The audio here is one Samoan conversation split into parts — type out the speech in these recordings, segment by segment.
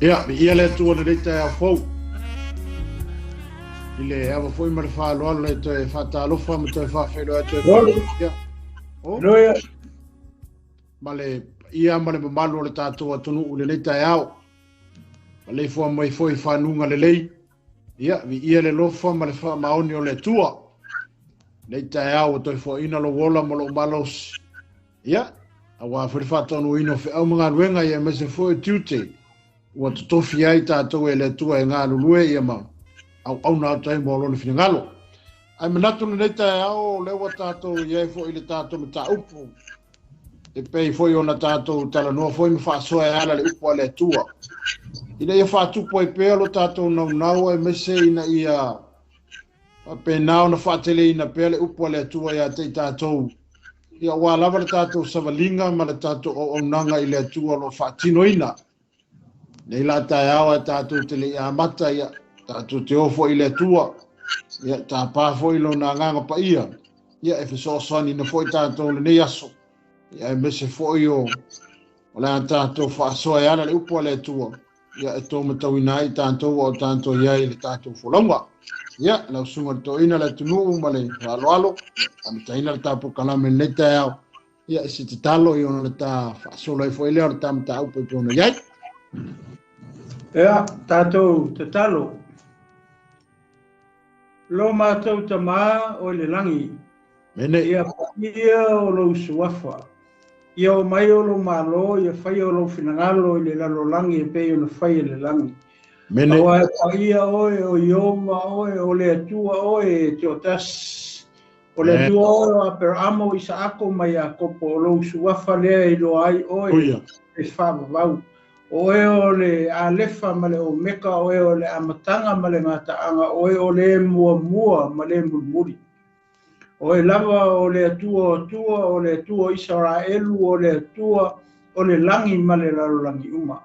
Ia, viia le Atua i lenei taeao fou. I le ava foi ma le faaaloalo e toe faatalofa ma toe faafeiloai atu ai. Ia. Oh. Ma le paia ma le mamalu o le tatou atunuu i lenei taeao. Maleifua mai foi i fanuga lelei. Ia, viia le lofa ma le faamaoni o le Atua. Lenei taeao ua toe foaiina lou ola ma lou malosi. Ia, aua foi le faataunuuina o feau ma galuega, ia aemaise foi o tiute ua totofi ai tatou e le Atua e galulue ia ma auauna atu ai mo lona finagalo. Ae manatu lenei taeao o lea ua tatou i ai foi i le tatou mataupu e pei foi ona tatou talanoa foi ma faasoa e ala le upu a le Atua, ina ia faatupu ai pea lo tatou naunau, aemaise ina ia faapena ona faateleina pea le upu a le Atua ia te i tatou, ia ua lava le tatou savaliga ma le tatou auaunaga i le Atua o lo o faatinoina. Nei la taeao ae tatou te le i amata, ia tatou te o foi i le Atua, ia tapa foi lona agaga paia, ia e fesoasoaniina foi tatou lenei aso, ia aemaise foi o le a tatou faasoa e ala le upu a le Atua, ia e taumatauina ai tatou o tatou i ai i le tatou folauga. Ia, lau susuga i le toeaina le atunuu ma le faaaloalo, amataina le tatou polokalame lenei taeao, ia e se tatalo i ona le ta faasolo ai foi lea o le ta mataupu e pei ona i ai. Ia, tatou tatalo. Lo matou Tamā o i le lagi, Mene. Ia paia o lou suafa, ia o mai o lou malo, ia faia o lou finagalo i le lalolagi e pei ona fai e le lagi. Mene. Aua e paia oe o Ieova oe, o le Atua oe e toatasi. O le Atua oe o Aperaamo, o Isaako ma Iakopo, o lou suafa lea e iloa ai oe e faavavau. O oe o le Alefa ma le Omeka, o oe o le amataga ma le gataaga, o oe o le muamua ma le mulimuli. O oe lava o le Atua o Atua, o le Atua o Isaraelu, o le Atua o le lagi ma le lalolagi uma.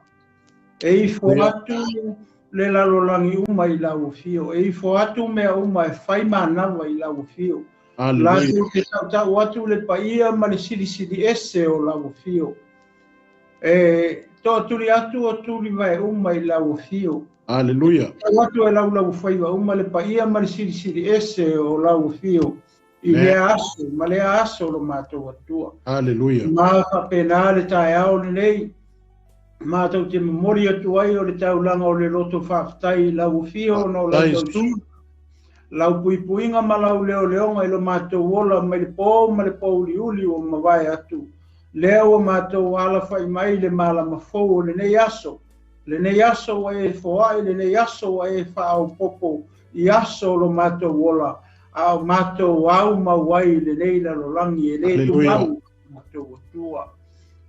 E ifo atu le lalolagi uma i lau afio, e ifo atu mea uma e fai manava i lau afio. Latou te tautau atu le paia ma le silisili ese o lau afio. E toatuli atu o tulivae uma i lau afio. Aleluia. Tau atu e laulau faiva uma le paia ma le silisili ese o lau afio i lea aso ma lea aso lo matou Atua. Aleluia. Ma faapena le taeao lenei, matou te momoli atu ai o le taulaga o le loto faafetai i lau afio ona o lau tausiga, lau puipuiga ma lau leoleoga i lo matou ola mai le pō ma le pōuliuli ua mavae atu. Lea ua matou alafai mai le malama fou o lenei aso. Lenei aso ua e foai, lenei aso ua e faaopoopo i aso o lo matou ola, a o matou au mau ai i lenei lalolagi e le tumau matou Atua.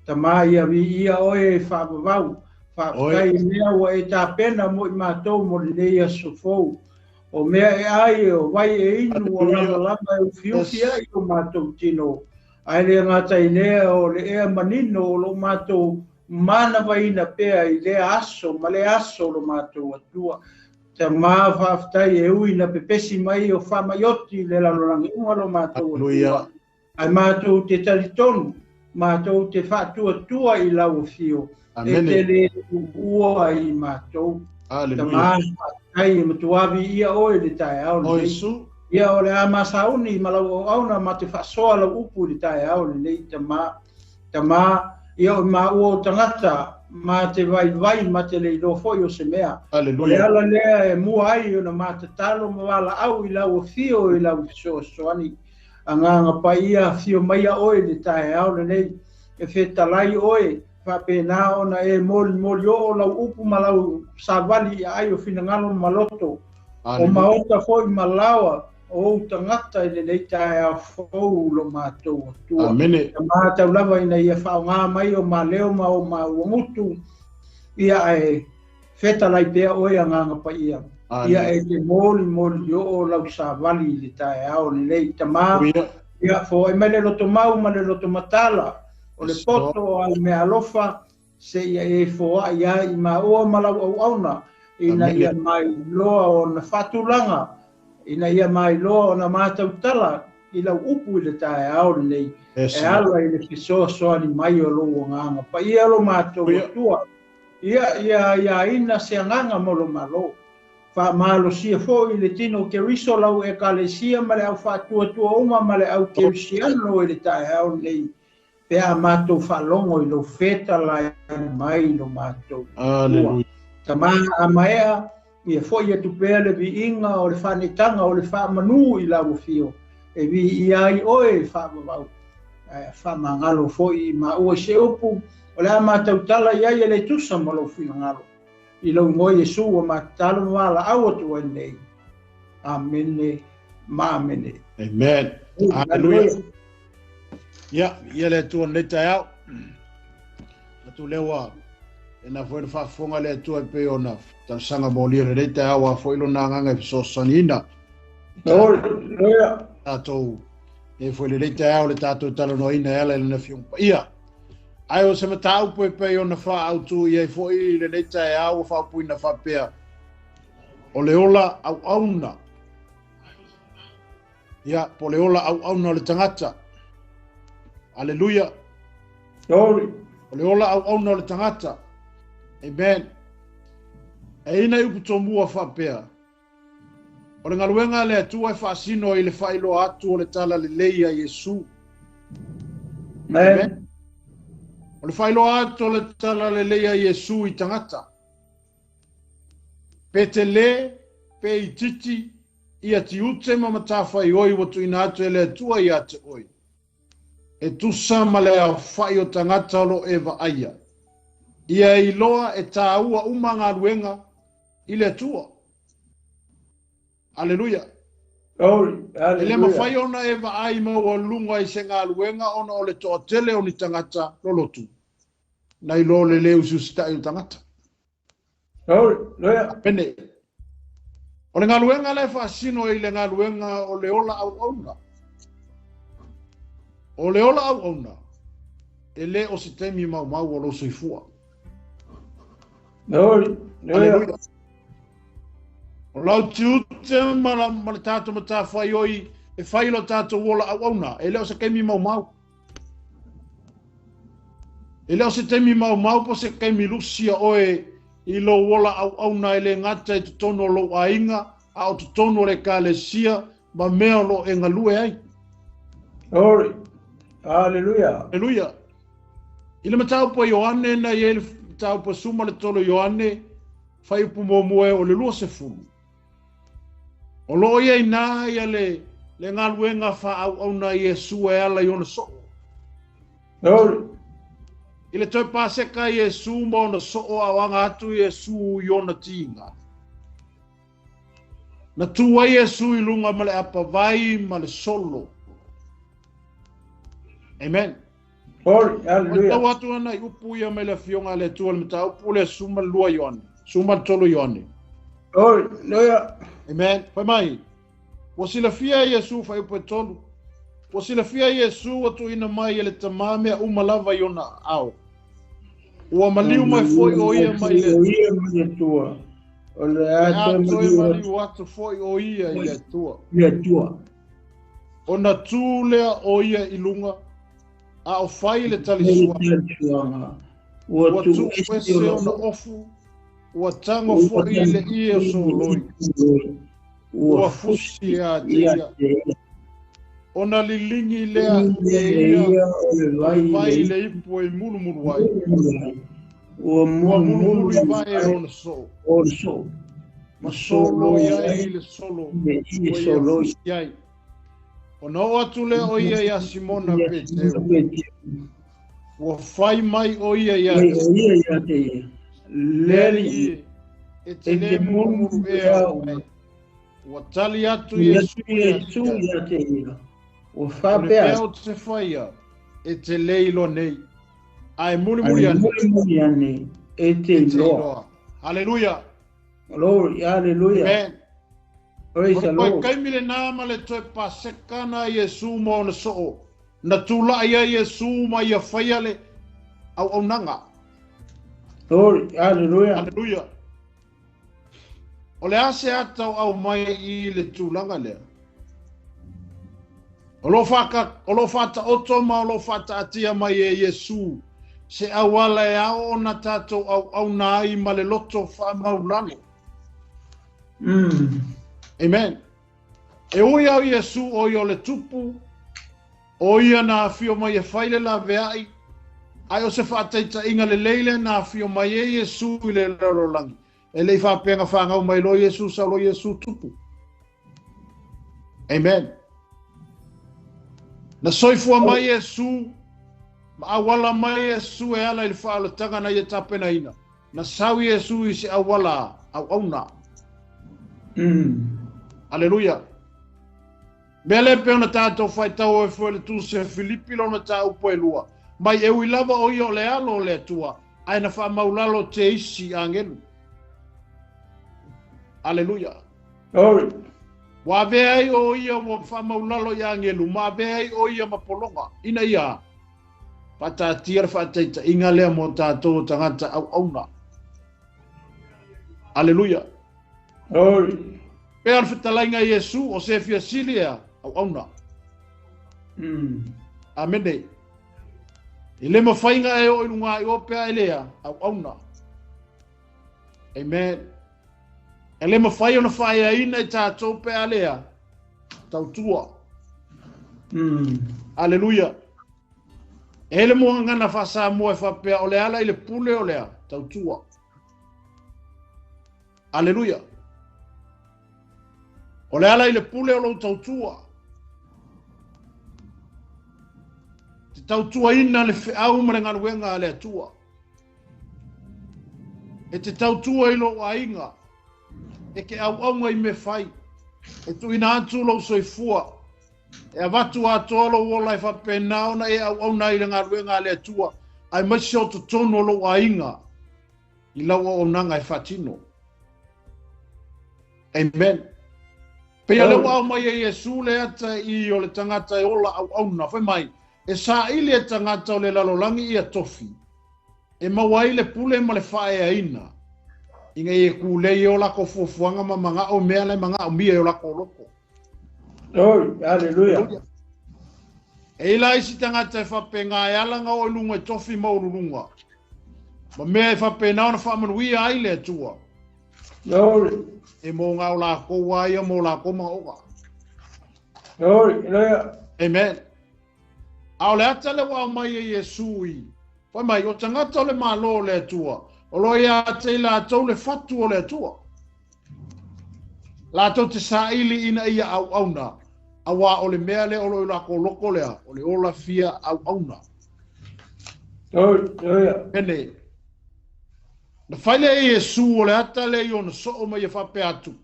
Tamā ia viia oe e faavavau, faafetai i mea ua e tapena mo i matou mo lenei aso fou. O mea e ai, o vai e inu, o lavalava e ufiufi ai o matou tino. Ae le gata i lea o le ea manino o lo matou manavaina pea i lea aso ma lea aso o lo matou Atua. Tamā faafetai e ui na pepesi mai o faamaioti i le lalolagi uma lo matou Atua. Ae matou te talitonu, matou te faatuatua i lau afio, e te le tuua i matou. Tamā faafetai e matua viia oe i le taeao lenei. Ia o le a masauni ma lau auauna ma te faasoa lau upu i le taeao lenei, Tamā. Tamā, ia o maua o tagata, ma te vaivai ma te le iloa foi o se mea. O le ala lea e mua ai ona ma tatalo ma valaau i lau afio i lau fesoasoani. Agaga Paia, afio maia oe i le taeao lenei, e fetalai oe, faapena ona e molimoli oo lau upu ma lau savali i aai o finagalo ma loto, o maota foi ma laoa o ou tagata i lenei taeao fou lo matou Atua. Amene. Tamā tau lava ina ia faaaogā mai o maleo ma o maua gutu, ia ae fetalai pea oe Agaga Paia. Ia e te molimoli oo lau savali i le taeao lenei. Tamā, ia foai mai le loto mau ma le loto matala, o le poto o au mea alofa, seia e foai ai i maua ma lau auauna, ina ia mailoa ona faatulaga, ina ia mailoa ona matautala i lau upu i le taeao lenei, e ala i le fesoasoani mai o lou Agaga Paia lo matou Atua. Ia ia ia ina se agaga mo lo malo. Faamalosia foi le tino Keriso lau ekalesia ma le au faatuatua uma ma le au kerisiano i le taeao nei. Pe a matou faalogo i lou fetalai mai lo matou. Aleluia. Tama amaea ia foi atu pea le viiga o le faanetaga o le faamanu i lau afio. E viia ai oe faavavau. Faamagalo foi maua i se upu o le a matautala i ai e le tusa ma lou finagalo. I lau igoa Iesu ua matatalo ma valaau atu ai nei. Amene ma amene. Amen. Hallelujah. Ia, ia le Atua nei taeao. Atu lea ua e na foi na faafofoga le Atua e pei ona talosaga molia lenei taeao a foi lona agaga e fesoasoaniina. Hallelujah. Tatou e foi lenei taeao le tatou talanoaina e ala i lana Afioga Paia. Ae o se mataupu e pei ona faaautu i ai foi lenei taeao ua faaupuina faapea, o le ola auauna. Ia, po le ola auauna o le tagata. Aleluia. Glory. O le ola auauna o le tagata. Amen. E ina i upu tomua faapea, o le galuega a le Atua e faasino i le faailoa atu o le tala lelei a Iesu. Amen. O le faailoa atu o le tala lelei a Iesu i tagata. Pe tele, pe itiiti, ia tiute ma matafaioi ua tuuina atu e le Atua ia te oe. E tusa ma le aofai o tagata o lo e vaaia. Ia iloa e tāua uma galuega i le Atua. Aleluia. Glory. E le Hallelujah. mawhai ona e vaai maualuga i se galuega ona o le toatele o ni tagata lolotu. Nai lo le le usiusitai o tagata. Hallelujah. Pene. O le galuega le faasino i le galuega o le ola auauna. O le ola auauna, e le o se taimi maumau o lou soifua. Glory. Aleluia. O lau tiute ma le tātou matafaioi e fai lo tātou ola auauna, e le o se taimi maumau. E le o se taimi maumau po se taimi lusia oe i lou ola auauna e le gata i totonu o lou aiga, a o totonu o le ekalesia ma mea o lo e galue ai. Glory. Hallelujah. Aleluia. I le mataupu a Ioane na i ai le mataupu a 13 Ioane, faiupu muamua e o le 20. O lo ia i nā ia le galuega faauauna i Iesu e ala i ona soo. Glory. I le toe paseka Iesu ma ona soo a oanga atu Iesu i ona tiga. Na tua Iesu i lunga ma le apavai ma le solo. Amen. Glory. Hallelujah. Tau atu ana i upu ia mai le afioga a le Atua le mataupu le 12 Ioane. 13 Ioane. Glory. Hallelujah. Amen. Fai mai. Ua silafia Iesu fai upu e tolu. Ua silafia Iesu ua tuuina mai e le Tama mea uma lava i ona ao. Ua maliu mai foi o ia mai le Atua. O le a toe atoe maliu atu foi o ia i le Atua. le Atua. Ona tū lea o ia i lunga, a o fai le talisua. Talisua. Ua Ua tu tuu ese ona ofu, ua tango foi i le ie o soloi. Ua Ua fusi ia te ia. Ona lilingi lea e ia, ia o le vai vai i le ipu e mulumulu ai. Ua Ua mulumulu mulumulu i vai e ona soo. o le soo. Ma soloi ai i le solo. Le ie Ua ia soloi. fusi ai. Ona o atu lea o ia ia Simona Petero. Ua fai mai o ia ia Mai te o ia ia te ia. le Leli ie, e te e le te mulumulu mulumulu ea ea oe. oe. Ua tali atu Ia Iesu ia Iesu te ia. ia te ia. Ua O le faapea mea o te whaia, e te le iloa nei. Ae mulimuli Ae ane, mulimuli ane, e te e te iloa. iloa. Hallelujah. Glory, hallelujah. Amen. Praise O the le koe Lord. kaimi le nā ma le toe paseka na Iesu ma ona soo. Na tūlai ai Iesu ma ia whaia le auaunaga. Glory, hallelujah. Hallelujah. O le ase atau au mai i le tūlanga lea. O lo whata oto ma o lo whata atia mai e Iesu. Se auala e ao ona tātou auauna ai ma le loto whaamaulalo. Amen. E ui au Iesu o ia o le tupu, o ia na awhio mai e whaile la veai, ai o se whaataita inga le leile na awhio mai e Iesu i le lalolagi. E lei whaapenga whaangau mai lo Iesu sa lo Iesu tupu. Amen. Na soifua mai Iesu, ma awala mai Iesu e ala i le whaalatanga na ia tapena ina. Na sau Iesu i se awala au auna. Aleluia. Mea le pe ona tātou whaitau e fue le tū se Filipi lona tā upo e lua. Mai e ui lava o ia o le alo o le atua, ai na whaamaulalo te isi angelu. Aleluia. Glory. Wa vea ai o ia wa whaamaulalo i angelu, ma vea ai o ia mapolonga. Ina ia, whatatia le whataita inga lea mo tātou tangata au auna. Aleluia. Glory. Pe al whitalainga Iesu o se fia silia au auna. Amene. I le mawhainga e o ilunga i o pea e lea au auna. Amen. E le mawhai ona whaea ina i tātou pea lea tautua. Aleluia. E le mua ngana whasa mua e whapea o le ala i le pule o lea tautua. Aleluia. O le ala i le pule o lou tautua. Te tautua ina le whiau ma le ngaluenga a le atua. E te tautua i lou ainga. E ke au aunga i me whai. E tu ina atu lou soifua. E avatu atoa lou ola e whapena ona e au auna i le ngaluenga a le atua. Ai mai se o totonu o lou ainga. I lau o nanga e whatino. Amen. Pea le wao mai e Iesu le ata i o le tangata e ola au auna. Whai mai, e sa ili e tangata o le lalolangi i a tofi. E maua le pule ma le whaea ina. Inga i e kūlei o lako fuafuanga ma manga o mea le manga o mia e o lako loko. Glory, hallelujah. E ila isi tangata e whapenga e alanga o lunga e tofi maururunga. Ma mea e whapena ona whaamanuia ai le atua. Glory. E mō ngā o lākou ai mō lākou mga oga. Glory, hallelujah. Amen. A o le ata le wao mai e Iesu i. Whai mai, o tangata o le malo o le atua. O lo ia te lātou le fatu o le atua. Lātou te saili ina ia au auna. Awa o le mea le o lo i lākou loko lea. O le ola fia au auna. Glory, hallelujah. Ene. Na whaile e Iesu o le ata le i ona soo mai e whape atu.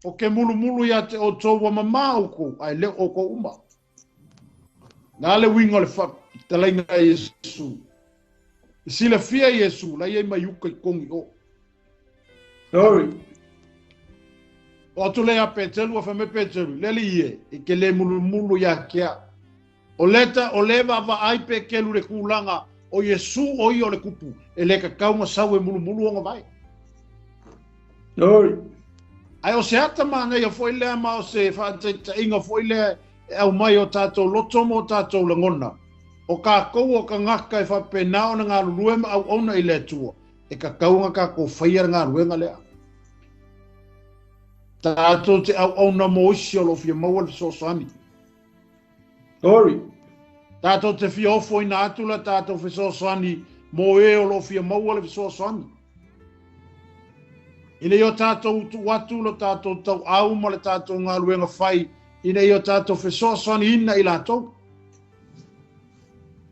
O ke mulumulu ia te o tō wa mamau kou, ai le o kou uma. Nā le winga o le whapitalainga e Iesu. I sila fia Iesu, la ia mai uka i kongi o. Glory. O atu le a Petelu, a whame Petelu, le li ie, i ke le mulumulu ia kia. O leta, o le wawa ai pe kelu le kūlanga, o Iesu o i o le kupu, e le kakaunga sau e mulumulu o ngawai. Glory. Ai o se ata mana ia foi lea ma o se whaataita inga foi lea e au mai o tātou loto mo tātou langona. O ka kou o ka ngaka e whapenao na ngā lulue ma au ona i le atua. E kakaunga ka kou whaia ngā ruenga lea. Tātou te au ona mo isi o lo fia maua le fesoasoani. Glory. Tātou te fia ofo ina atu la tātou fesoasoani mo e o lo fia maua le fesoasoani. Ina i o tātou utu atu lo tātou tau au ma le tātou ngā luenga whai. Ina i o tātou fesoasoani ina i lātou.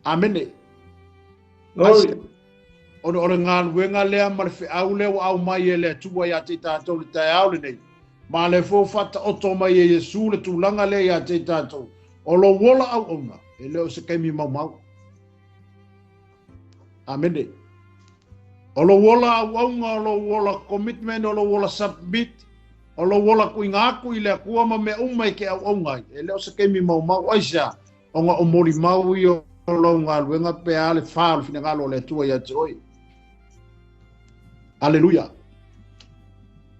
Amene. Glory. O le ngā luenga lea ma le whiau lea o au mai e le atua ia te tātou le tai au le nei. Ma le fō whata oto mai e Iesu le tūlanga lea ia te tātou. O lo wola au ona, e leo se keimi mau mau. Amene. O lo wola au aunga, o lo wola commitment, o lo wola submit, o lo wola kui ngāku i le akua ma mea uma i ke au aunga. E leo se keimi mau mau aisa, o ngā o mori mau i o lo ngā luenga pe a le wha o le finangalo o le atua ia te oi. Aleluia.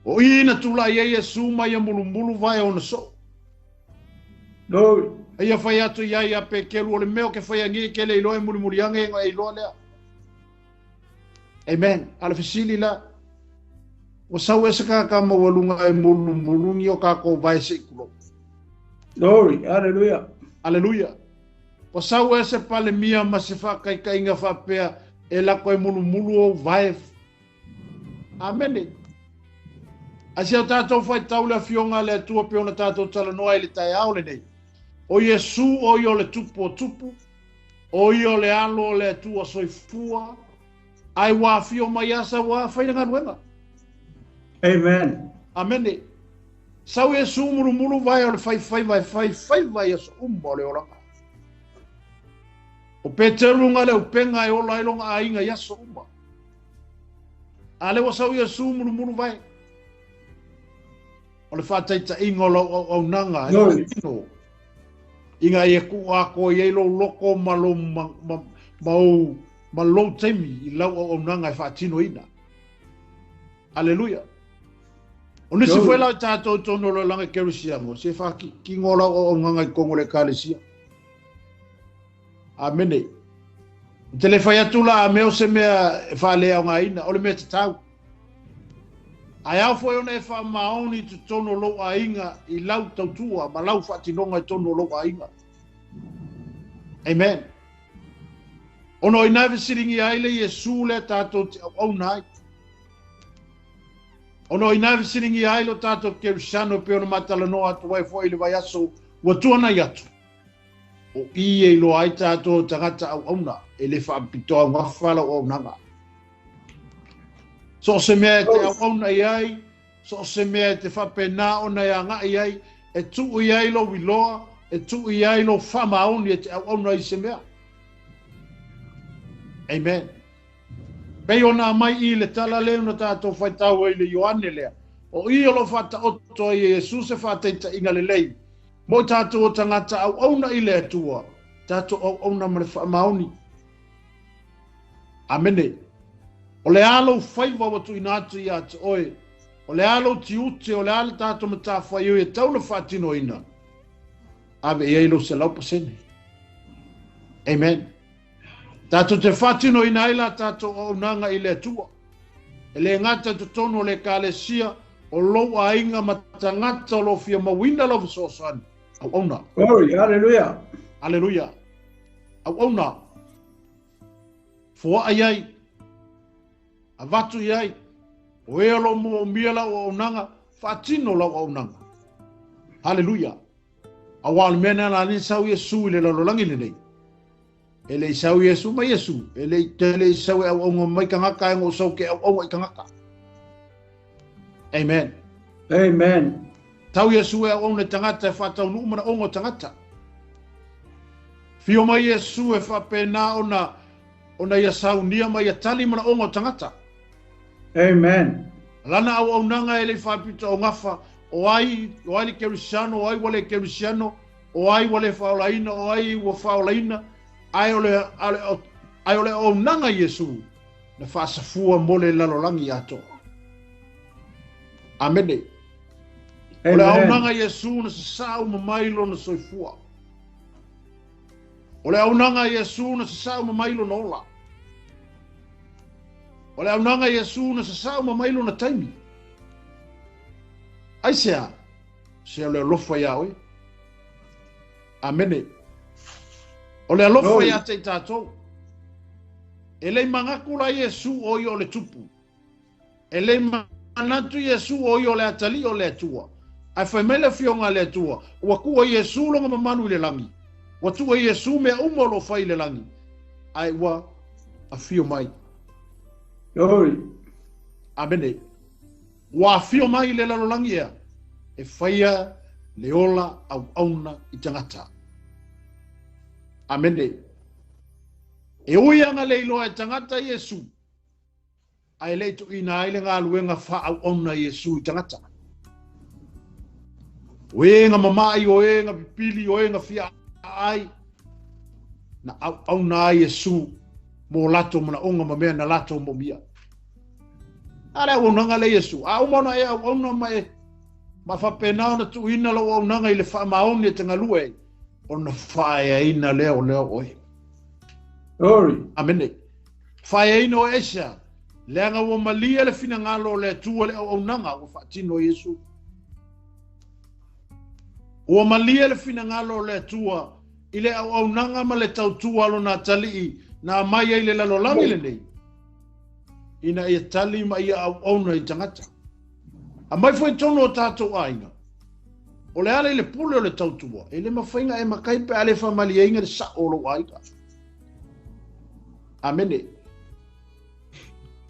O i na tūla ia Iesu mai a mulumulu vai o na so. Glory. Ia whai atu ia ia pe kelu o le meo ke whai angi ke le iloe mulimuli ange e iloa lea. Amen. Ale fesili la o sau e se ka maualuga e mulumulungi o kākou vae se ikulo. Glory, hallelujah. Hallelujah. O sau e se pale mia ma se whakaikainga whapea e lako e mulumulu o vae. Amene. A se o tātou whai taule a fionga le atua pe ona tātou talanoa i le tai ao le nei. O Iesu o i o le tupu o tupu, o i o le alo o le atua soifua, ai wā fio mai asa wā whaina ngaruenga. Amen. Amene. Sau Iesu mulumulu vai o le whai whai vai whai whai vai aso umba o le oranga. O Peteru ngā le upenga e ola ilonga a inga iaso umba. A lewa sau Iesu mulumulu vai. O le whātaita ingo lau au au nanga. Glory. Inga e ku ako i eilo loko ma lo ma lo temi i lau au au nanga e whaatino ina. Aleluia. O nisi fue lau tātou tono lo langa kerusia mo. Se wha ki ngō lau au au nganga i kongo le kalesia. Amene. Te le whai atu la a meo se mea e whalea o ngā ina. O le mea te tau. Ai au foi ona e wha maoni te tono lou a inga i lau tautua, ma lau whaatinonga i tono lou a inga. Amen. Ono i nai whasiringi ai le Iesu le tātou te au au nai. Ono i nai whasiringi ai lo tātou kerusiano pe ona matala noa atu wai foi le vai aso, ua tuana i atu. O i e lo ai tātou tangata au auna, e le whaapitoa ngā whala o au nanga. So se mea e te au auna i ai, so se mea e te whapena ona e anga i ai, e tuu i ai lo wiloa, e tuu i ai lo whamaoni e te au auna i se mea. Amen. Pei ona mai i le tala leo na tātou whaitau i le Ioane lea. O i o lo whata oto i Iesu se whataita inga le lei. Mo tātou o tangata au auna i le atua. Tātou au auna ma le whamaoni. Amene. O le alo whaiwa watu ina atu i atu oe. O le alo ti ute, o le alo tātou matawhai oe e tauna whaatino ina. Ave i eilo se laupa sene. Amen. Tātou te whaatino ina aila tātou o unanga i le atua. E le ngata te tono le kalesia o lou a inga matangata o lo fia mawina lo visoasani. Au auna. Glory, hallelujah. Hallelujah. Au auna. Fua ai ai. A vatu i ai. O e alo mo mia lau au nanga. Whaatino lau au nanga. Hallelujah. A wā le mea la ni sau Iesu i le lalolangi le nei. E le sau Iesu mai Iesu. E le te le sau e au au mai kangaka e ngō sau ke au au ai kangaka. Amen. Amen. Tau Iesu e au au ne tangata e whātau nuumana ongo tangata. Whio mai Iesu e whapena ona ia saunia mai ia tali mana ongo tangata. Amen. Lana au au nanga e le whapita o ngawha o ai le kerusiano, o ai wale kerusiano, o ai wale whaolaina, o ai ua whaolaina, ai ole au nanga Iesu na whaasafua mole lalolangi atoa. Amene. O le au nanga Iesu na sasau mamailo na soifua. O le au nanga Iesu na sasau mamailo na ola. O le au nanga Iesu na sasau mamailo na taimi. Ai sea, se o le alofa ia oe. Amene. O le alofa ia te tātou. E lei mangaku la Iesu o i o le tupu. E lei manatu Iesu o i o le atali o le atua. Ai whai mai le fionga le atua. Ua kua Iesu longa mamanu i le langi. Ua tua Iesu mea umo lo whai le langi. Ai ua a fio mai. Glory. Amene. Ua fio mai le lalolangi ea. E whaia le ola au auna i tangata. Amene. E ui anga le iloa e tangata Iesu. Ai le tu ina ai le ngā luenga wha au auna Iesu i tangata. O e ngā mamai, o e ngā pipili, o e ngā fia ai. Na au auna ai Iesu mō lato mana onga ma mea na lato mō mia. Ale au nanga le Iesu. A umona e au auna mai ma whapena ona tuina lo au nanga i le wha maoni e te ngalue. Ona whaea ina leo leo oe. Glory. Amene. Whaea ina o esa. Leaga ua malie le finagalo o le Atua i le auaunaga ua faatino e Iesu. Ua malie le finagalo o le Atua i le auaunaga ma le tautua a lona atalii na aumai ai i le lalolagi lenei, ina ia tali ma ia auauna i tagata. Aumai foi i totonu o tatou aiga, o le ala i le pule o le tautua, e le mafai ona e matai pe a le faamalieina le sao o lou aiga. Amene.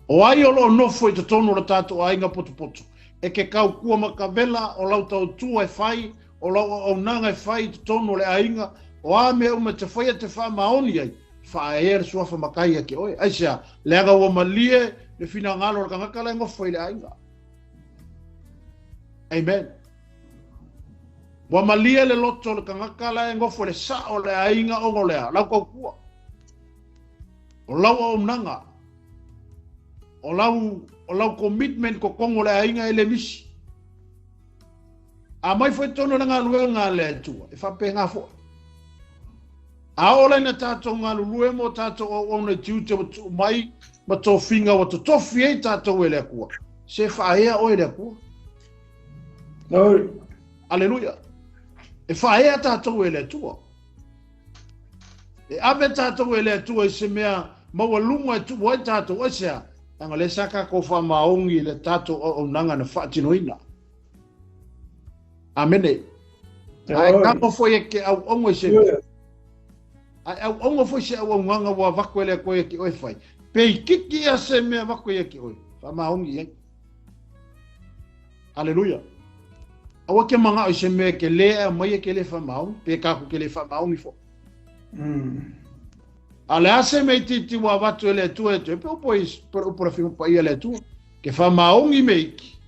O ai o lo o nofo i totonu o le tatou aiga potopoto, e ke kaukua ma ka vela o lau tautua e fai, o lau auaunaga e fai i totonu o le aiga, o a mea uma e te faia e te faamaoni ai, faaea le suafa matai ia te oe. Aisea? Leaga ua malie le finagalo o le tagata la e nofo i le aiga. Amen. Ua malie le loto o le tagata la e nofo i le sao o le aiga ona o le a? Lau tautua. O lau auaunaga. O lau, o lau commitment totonu o le aiga e le misi. A mai foi tonu le galuega a le Atua, e faapena foi. A oo la ina tatou galulue mo tatou auauna i tiute ua tuu mai ma tofiga ua totofi ai tatou e le Atua, se faaea oe e le Atua. Aleluia. E faaea tatou e le Atua. E ave tatou e le Atua i se mea maualuga e tuu ai tatou, aisea? Leaga o lea sa tatou faamaoni i le tatou auaunaga na faatinoina. Amene. Ae kamo foi e ke auaunga i se mea. Ae auaunga foi se auaunaga ua avatu e le Atua ia te oe fai. Pe itiiti ia se mea avatu ia te oe, faamaoni i ai. Aleluia. Aua ke mana'o i se mea e ke lē ae aumai e ke lē faamaoni, pe tatou te lē faamaoni foi. A o le a se mea itiiti ua avatu e le Atua e toe, pe upu ai, pe upu le Afioga Paia a le Atua, ke faamaoni me iki,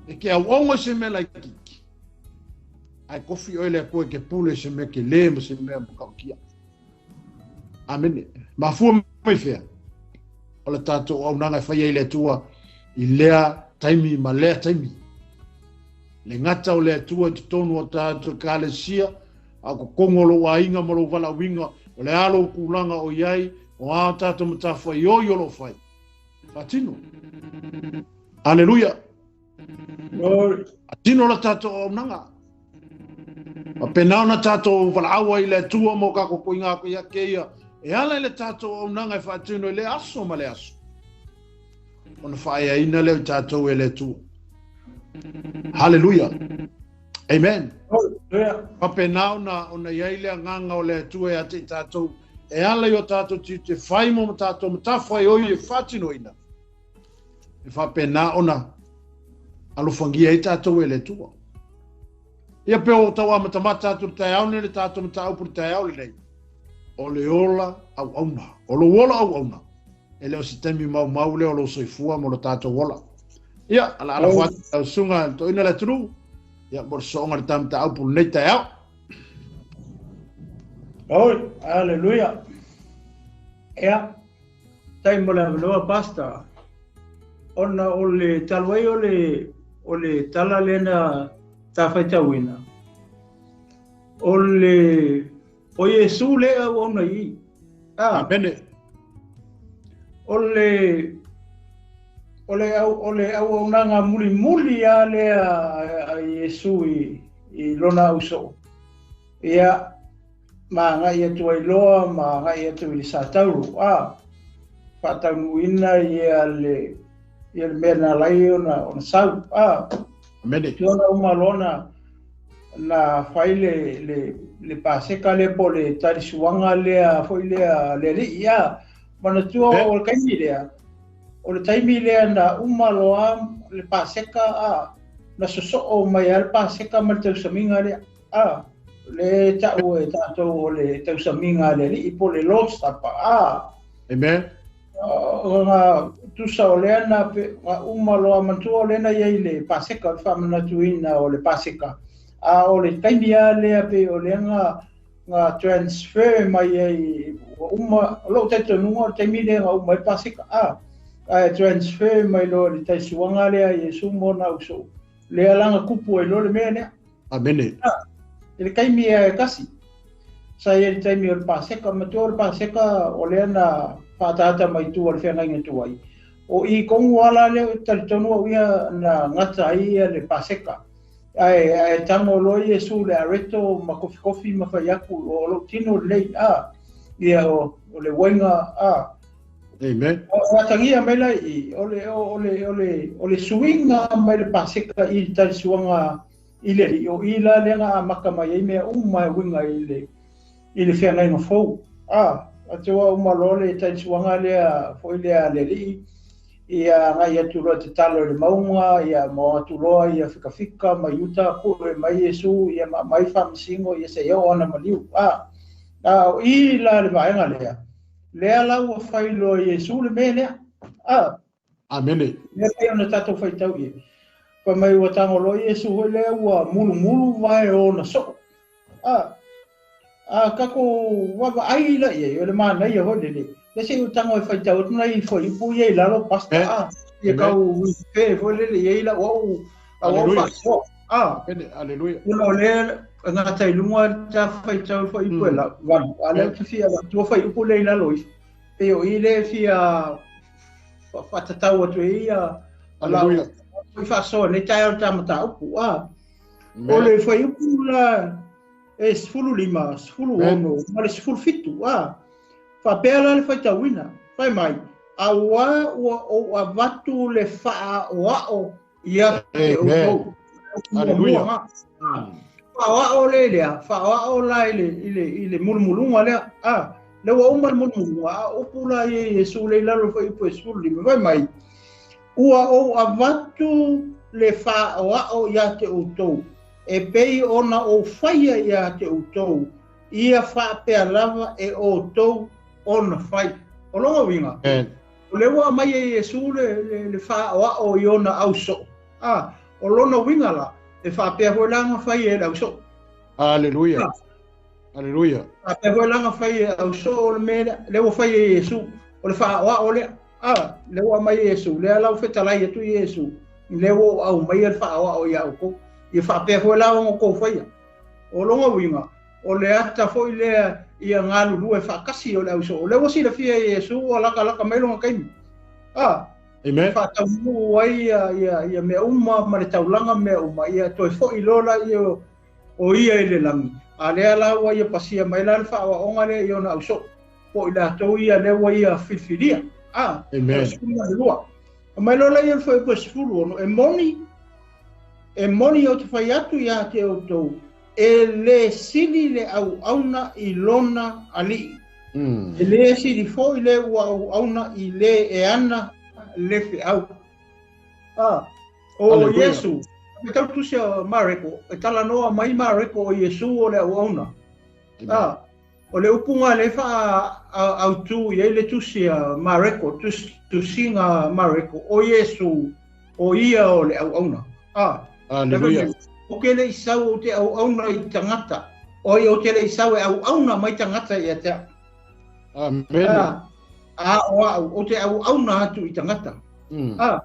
e ke auaunga i se mea laitiiti, ae kofi oe le Atua e ke pule i se mea kelē ma se mea matautia. Amene. Mafua mai fea? O le tatou auaunaga e fai ai le Atua i lea taimi ma lea taimi. Le gata o le Atua i totonu o tatou ekalesia, a o totonu o lou aiga ma lou valaauina, o le a lou tulaga o i ai, o a tatou matafaioi o lo o fai. Faatino. Aleluia. Faatino la tatou auaunaga. Faapena ona tatou valaau ai i le Atua mo tatou tuiga atu ia te ia, e ala i le tatou auaunaga e faatino i lea aso ma le aso, ona faaeaina lea o tatou e le Atua. Haleluia. Amen. Faapena ona i ai le agaga o le Atua ia te i tatou, e ala i o tatou tiute fai mo tatou matafaioi e faatinoina, e faapena ona alofagia ai tatou e le Atua. Ia pe o tau amatamata atu le taeao nei le tatou mataupu le taeao lenei, o le ola auauna, o lou ola auauna, e le o se taimi maumau lea o lou soifua mo lo tatou ola. Ia, ala ala fo atu lau susuga le toeaina le atunuu, ia mo le sooga le ta mataupu lenei taeao. Oi, aleluia. Ia, tai mo le avanoa, Pastor. Ona o le talu ai o le, o le tala lea na tafaitauina, o le, o Iesu le auauna i i. Ah. Amene. O le, o le, au, o le auaunaga mulimuli lava lea a Iesu i, i lona ausoo. Ia, ma agai atu ai loa ma agai atu i le Satauro, a faataunuuina ia le, ia le mea na ala ai ona, ona sau, a. Amene. Ona uma loa na, na fai le, le, le Paseka lea po o le talisuaga lea foi lea le alii, a. Manatua o le taimi lea, o le taimi lea na uma loa le Paseka, a, na sosoo mai lava le Paseka ma le tausamiga lea. A, le ta'u e tatou o le tausamiga a le Alii po o le Lord's Supper. A. Amen. Nga tusa o lea na pe, nga uma loa manatua o lea na i ai le Paseka, o le faamanatuina o le Paseka. A o le taimi lava lea pei o lea nga, nga transfer mai ai, ua uma, o lou talitonuga o le taimi lea nga uma ai le Paseka. A, ae transfer mai loa i le taisuaga lea a Iesu mo ona ausoo. Lea la na kupu ai loa le mea lea. Amene. I le taimi e kasi, sa i ai le taimi o le Paseka, matua o le Paseka o lea na Whaatata mai tua le whengainga tuai. O i kongu ala le talitonu au ia na ngata ai ia le paseka. Ai ai tango lo Iesu le areto ma kofi kofi ma whaiaku o lo tino lei a ia o le wainga a. Amen. O atangia mai lai i o le o le o le o le suinga mai le paseka i talisuanga i le o i la lenga a maka mai ai mea uma e winga i le whengainga fou. A atua uma loa le talisuanga lea foi lea le lii ia ngai atu loa te talo i le maunga ia mo atu loa ia fikafika mai uta pue mai Iesu ia mai faamasino ia se o ana maliu a o i la le vaega lea lea la ua fai loa Iesu le mea lea a amene lea pei ona tatou faitau i fa mai ua tago loa Iesu foi lea ua mulumulu vae ona soo a kako wava ai la ia o le manaia hoi le le se utango e faitau atu nei foi ipu ia i lalo pasta a ia kau pe foi le ia i la o Aleluia a aleluia o le ngata i lunga ta faitau foi ipu la valu a le te fia tua foi ipu le i lalo i pe o i le fia whatatau atu ia aleluia foi whasoa nei tae o ta mata upu a o le foi ipu la e 15, 16, ma le 17, a whapea la le whaitauina, whai mai, a ua ua o avatu le whaa o ao ia te outou. Aleluia. Whaa o le lea, whaa o la i le mulumulunga lea, a le ua uma le mulumulunga, a upu la i Iesu le lalo whai upu e 15, whai mai, ua o avatu le whaa o ao ia te outou. E pei ona o whaia ia te outou, ia whaapea lava e outou ona whai. O longa winga. O le ua mai e Iesu le whaoa o i ona au so. A, o lona winga la, e whaapea hoi langa whai e lau so. Aleluia. Aleluia. Whaapea hoi langa whai e au so o le mea, le ua whai e Iesu, o le whaoa o lea. A, le ua mai e Iesu, le alau whetalai atu Iesu, le ua au mai e le whaoa o ia au kou. Ia whaapea hoi la o kou whaia. O longa winga, o le ata foi lea ia ngalulu e whaakasi o le auso. O le wasi le fia Iesu o laka laka mai longa kaimi. A, amen. Whaataunu ai ia mea uma ma le taulanga mea uma. Ia toi foi lola ia o ia i le langi. A lea la ua ia pasia mai la le whaawaonga le i ona auso. Po i la tau ia lewa ia filfilia. A, amen. Mai lola ia le whai po sifuru ono. E moni o te whai atu ia te outou, e le sili le au auna i lona alii. E le sili foi le ua au auna i le e ana le whiau. A, o Iesu, me tau tusia Mareko, e tala noa mai Mareko o Iesu o le au auna. A, o le upunga le wha au tu i le tusia Mareko, tusinga Mareko, o Iesu, o ia o le au auna. A, aleluia. O ke le isau o te au auna i tangata. O i o te le isau e au auna mai tangata i te. Amen. A o au, o te au auna atu i tangata. A,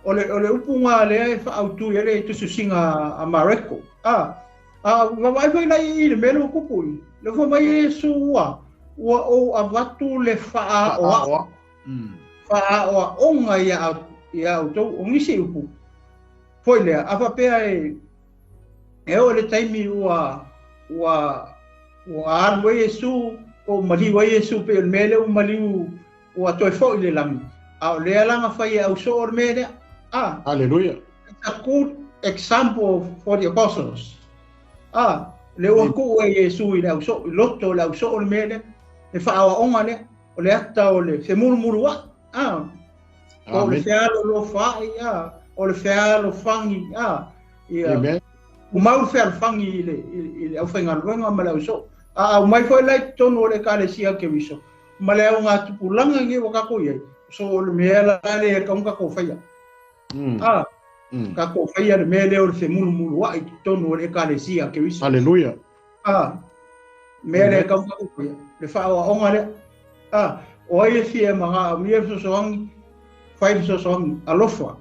o le upunga lea e whaautu i le tususinga a Mareko. A, wawai whai lai i le mele o kupu i. Le wha mai e su ua, ua o avatu le whaa o a. Whaa o a onga ia au tau, o ngisi upu. Foi lea, a whapea e o le taimi ua alu ai Iesu, o maliu ai Iesu pe o le mea lea ua maliu ua toe foi le lagi. A o lea langa fai e au so o le mea lea. A. Hallelujah. It's a good example for the apostles. A, le ua kuu e Iesu i le au so, i loto le au so o le mea lea, le whaawaonga lea, o le ata o le femurumuru a. A, o le fealo lo whaai, a, o le fealo whangi, a, ia, amen. O mau fealo whangi i le au whaingaluenga ma le au so. A, au mai foi lai tonu o le kalesia ke wiso. Ma le au ngā tupulanga ngi wakako iai. So o le mea la le kaunga ko whaia. A, ka ko whaia le mea leo le femurumuru a i tonu o le kalesia ke wiso. Hallelujah. A, mea le kaunga ko whaia. Le whaawaonga lea. A, o ai e fia mga mia sosoangi, whai sosoangi, alofa.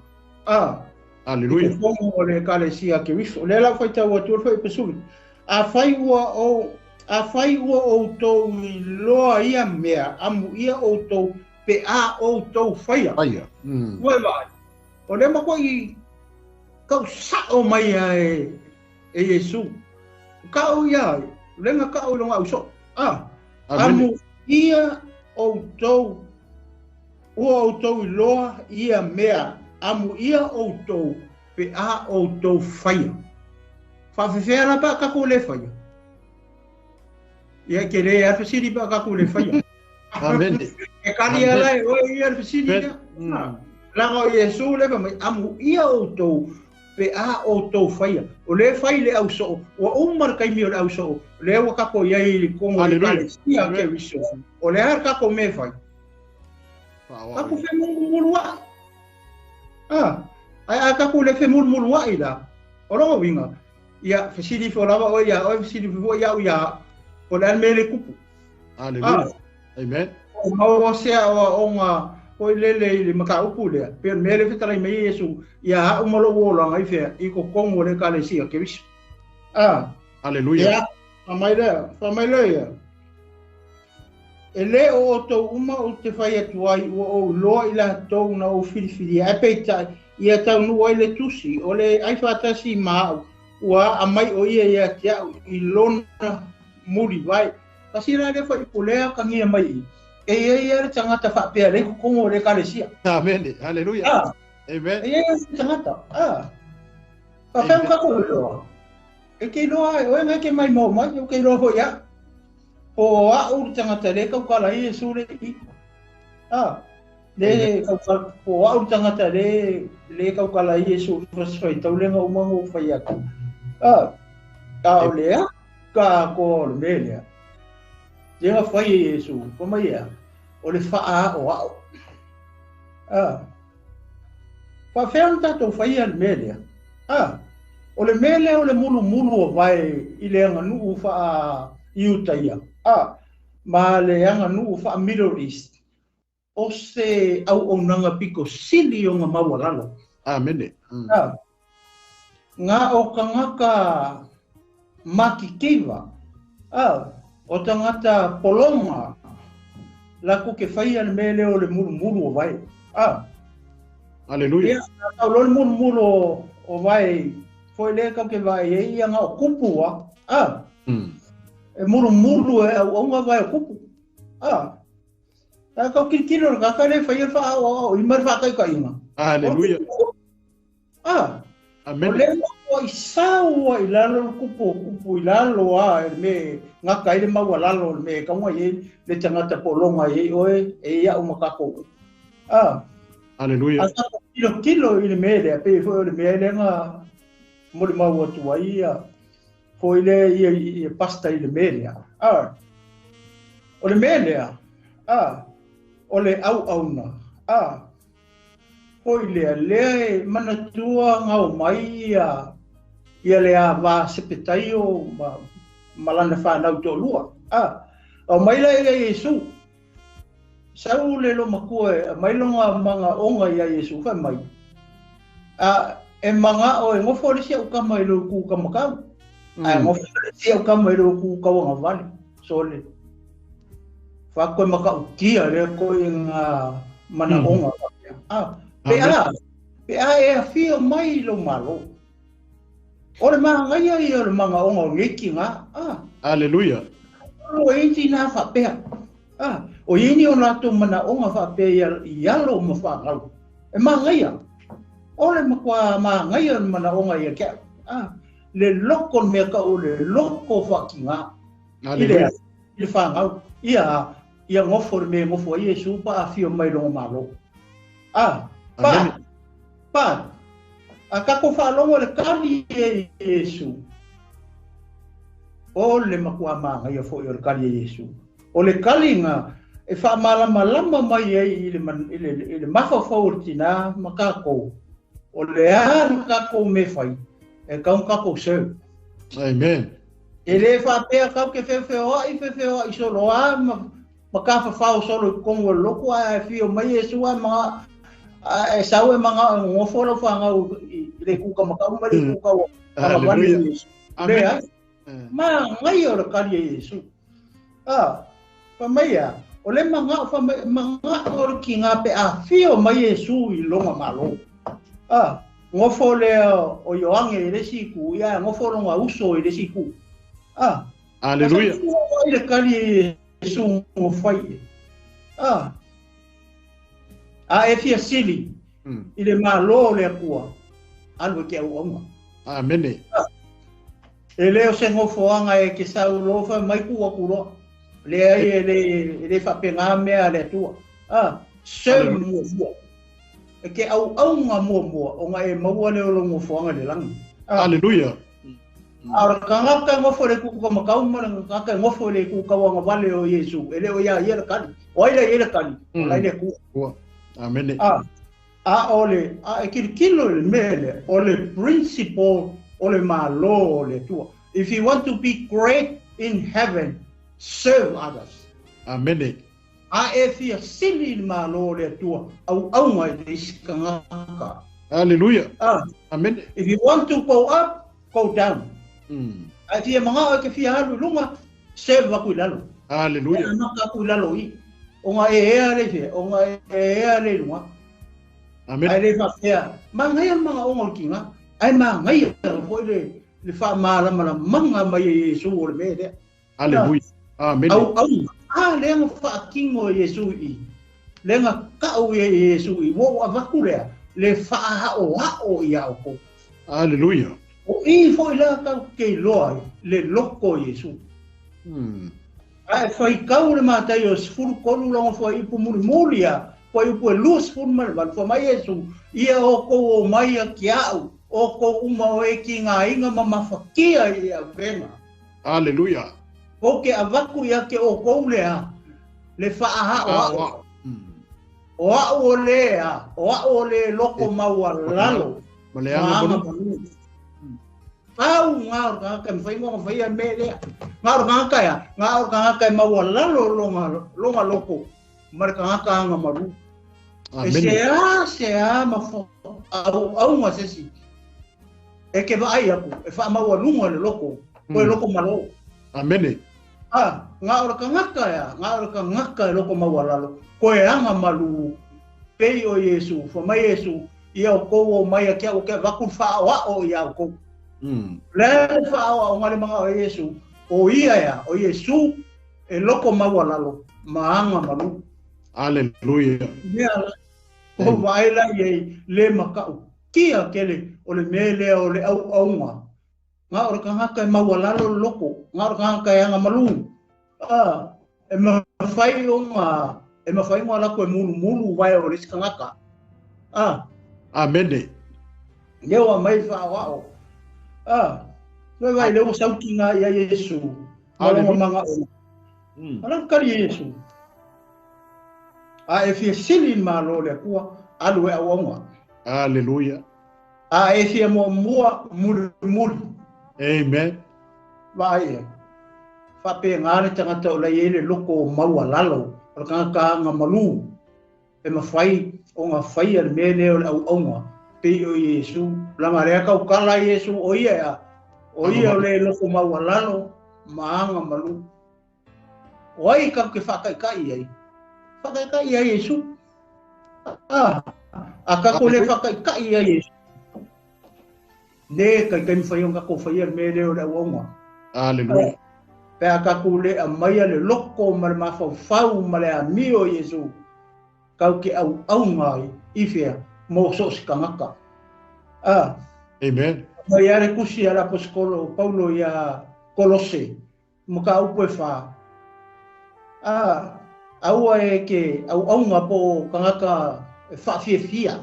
A, Hallelujah. I te fongo o le kalesia ke wiso. Le la whaitau atu o le whai pesuli. A whai ua o Afai ua outou iloa ia mea, amuia outou pe a outou faia. Faia. Ua e vaai. O lea matuai kau sao mai ia e Iesu. Kau ia, lenga kau i longa uso. Amuia outou, ua outou iloa ia mea, amuia outou pe a outou faia. Whaafefea la pa kako le faia. Ia ke le a fesili pa kako le faia. Amen. E kali ala e oe ia le fesili lea. Laga o Iesu le mai amuia outou pe a outou faia. O le fai le au soo, ua uma le kaimi o le au soo, le ua kako iai i kongo le kalesia ke riso. O le a kako me fai. Kako fe mulumulu a. Ai a kako le fe mulumulu a ila. O longo winga. Ia fesili fo lava o ia o fesili fo ia o ia o le mele kupu. Hallelujah. Amen. O mau sea o onga o lele i le makaupu lea. Pe mele fetala mai Yesu ia au malo o langa i fea i ko kongo le kalesia ke riso. Hallelujah. Ia famai le ia. E le o outou uma o te whai atu ai ua o loa i la tau na o filifili ai peitai ia tau nu ai le tusi o le ai whatasi maau ua amai o ia ia te au i lona muri vai. Kasi la le whai pulea kangia mai i. E ia ia le tangata whapea le kukongo le kalesia. Amen. Hallelujah. Amen. E ia ia le tangata. Whapea kako loa. E ke loa e oe ngai ke mai mau mai o ke loa hoi a. O a u tangata le kau kala i Yesu le i. Le kau kala o a u tangata le kau kala i Yesu fai taulenga umango fai atu. Ka o lea ka ko le melea. Ia fai Yesu ko mai ia o le faa o au. Fa fea tatou fai le melea. O le melea o le mulu mulu o vai i le anga nuu fa iuta ia. Ma le anga nuu fa Middle East. O se au o nanga piko sili o ngā maualalo. Amen. Ngā o kangaka makikiwa. O tangata polonga. La ku ke whaia le mele o le mulu mulu o vai. Hallelujah. Ia, au lo le mulu mulu o vai. Foi le kau ke vai e ia ngā o kupua. E mulu mulu e au onga vai o kupu. A kau kirikiro le kaka le whai wha o i mar whakai ka inga. Hallelujah. Amen. O le o i saua i lalo le kupu i lalo a e me ngaka i le maua lalo le me kaunga i le tangata polonga i oe e ia o makako. Hallelujah. A kau kilo kilo i le me le pe foi o le me le nga mo le maua tua ia foi le ia i pasta i le me le. O le me le. O le au auna. Foi lea lea e manatua ngau mai ia ia le a va sepetai o malana whanau tō lua. O mai la ia Yesu. Sau le lo makua e mai longa manga onga ia Yesu whai mai. E manga o e ngofo le sia ukama i lo ku kamakau. Ngofo le sia ukama i lo ku kawanga wale. So le. Whakoe maka ukia le koe ngā mana onga. Pe a e a whio mai lo malo. O le maha ngai ia o le manga onga o ngeki ngā. Hallelujah. O e iti nā whapea. O ini o lātou mana onga whapea i alo ma whangau. E maha ngai ia. O le makua maha ngai o le mana onga ia kia. Le loko mea ka o le loko whaki ngā. Hallelujah. I le whangau. Ia ngofo le me ngofo i e supa a whio mai longo malo. Pa. A kako whalongo le kali e Yesu. O le makua maanga ia fo i o le kali e Yesu. O le kali ngā e wha malama lama mai e i le mawhawhau o le tina makako. O le aru kako me whai. E kaun kako seu. Amen. E le whapea kau ke whewheo i whewheo i solo a makawhawhau solo i kongo loko a e whio mai e sua mga e sau e mga ngofo lo whangau i le kuka makau ma le kuka o Hallelujah. Amen. Magaia o le kali e Iesu. A, fai o le manga'o manga'o o le kiga pe afio mai Iesu i loga mālō. A, gofo lea o Ioage i le isi itu, ia gofo loga uso i le isi itu. A, Aleluia. I le kali e Iesu gofai. A, a e fia sili i le mālō le Atua, alu e ke auauga. Amene. E le o se gofoaga e ke saulo fa mai ku aku loa. Le ai e le faapegā mea a le Atua. A, serve muamua. E ke auauga muamua ona e maua le o lo gofoaga i le lagi. Aleluia. A o le tagata e gofo i le tuukamakau ma le tagata e gofo i le tuukauagavale o Iesu, e le o ia ia le kali. O ai la ia le kali, o lai le Atua. Amene. A o le, a e kilokilo i le mea lea, o le principle o le mālō o le Atua. If you want to be great in heaven, serve others. Amene. A e fia sili i le mālō o le Atua, auauga i le isi tagata. Aleluia. Amene. If you want to go up, go down. A e fia maga'o e ke fia alu i luga, serve aku i lalo. Aleluia. E amata aku i lalo i. Ona e ea le fia, ona e ea le luga. Amen. Ai le faapea, magaia le maga'oga o le kiga, ae magaia foi le faamalamalamaga mai e Iesu o le mea lea. Aleluia. Amen. Auauga. A lea na faatino e Iesu i. Lea na ta'u e Iesu i. Ua ou avatu lea, le fa'aaoa'o iā outou. Aleluia. O i foi la tatou te iloa ai le loko o Iesu. Ae faitau le Mataio 13 logo fuaiupu mulimuli a, fuaiupu e 28, fai mai Iesu, ia outou omai ia te a'u, outou uma o e kigaina ma mafatia i le avega. Aleluia. Ou te avatu ia te outou lea, le fa'aaoa'o. O a'u o lea, o a'u o le loko maualalo. Ma le aga malu. Pau ngā o le tagata e mafai ona faia le mea lea. Ngā o le tagata ea, ngā o le tagata e maualalo loga loko ma le tagata aga malu. E se a ma auauga se isi. E ke vaai aku, e faamaualuga le loko, ko e loko malo. Amene. A, ngā o le tagata ea, ngā o le tagata e loko maualalo, ko e aga malu, pei o Iesu, fai mai Iesu, ia outou omai ia te a'u ke avatu le fa'aoa'o iā outou. Le le fa'aoa'oga le maga'o e Iesu, o ia ea, o Iesu e loko maualalo ma aga malu. Aleluia. Mea la, o vaai la i le maka'utia tele o le mea lea o le auauga. Ngā o le tagata e maualalo le loko, ngā o le tagata e aga malu. A, e mafai ona, e mafai ona latou e mulumulu vae o le isi tagata. A. Amene. Lea ua mai le fa'aoa'o. A, toe vai le ua sautiga ia Iesu, ma loga maga'oga. Ala kali Iesu. A e fia sili i le mālō o le Atua, alu e auauga. Aleluia. A e fia muamua mulimuli. Amen. Vaai e. Faapegā le tagata o lai ai le loko o maualalo, o le tagata aga malu. E mafai ona faia le mea lea o le auauga, pei o Iesu. Laga lea taukala Iesu o ia ea, o ia o le loko maualalo ma aga malu. O ai tatou te faataitai ai? Faataitai ai Iesu. A tatou le faataitai ai Iesu. Le taitai mafai ona tatou faia le mea lea o le auauga. Aleluia. Pe a tatou le aumaia le loko ma le mafaufau ma le amio o Iesu, tatou te auauga ai i fea mo so o se tagata. A. Amen. Mai a le tusi a le aposetolo o Paulo iā Kolose, mataupu e 4. A, aua e ke auauga po o tagata e faafiafia.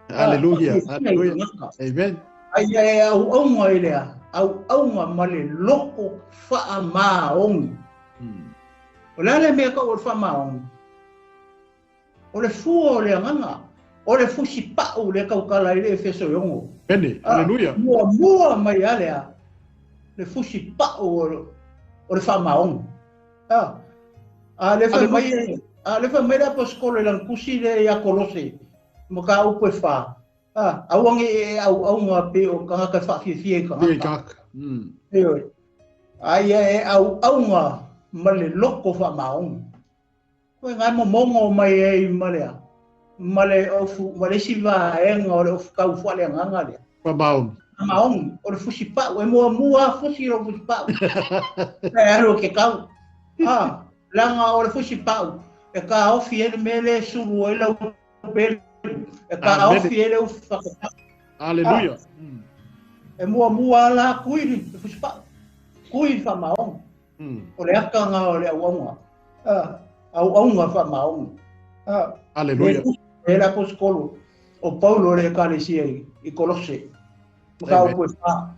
Aleluia. Aleluia. Amen. Ai e auauga i lea, auauga ma le loko faamaoni. O le a le mea ta'u o le faamaoni? O le fua o le agaga, o le fusipa'u le taukala i le Efeso e 6. Amene. Aleluia. Muamua mai a lea, le fusipa'u o le faamaoni. A le fai mai, a le fai mai le aposetolo i lana tusi le ia Kolose, mataupu e 4. A, aua ne i e auauga pei o tagata e faafiafia i tagata. Ioe. Aia e au aunga ma le loko wha Koe ngai momongo mai e ma lea. Ma le ofu, ma le siva enga o le ofu kau fua le nganga lea. Wha Maoni, o le fusi pau, e mua mua fusi ro fusi pau. E alu ke kau. Ah, langa o le fusi pau. E ka ofi ele mele suru e lau pelu. E ka ofi ele ufa. Hallelujah. E mua mua la kuiri le fusi pau. Kuiri wha maoni. O le akanga o le auaunga. Ah, auaunga wha maoni. Ah. Hallelujah. E la poskolo o Paulo le ekalesia i Kolose. Maka au koe wha.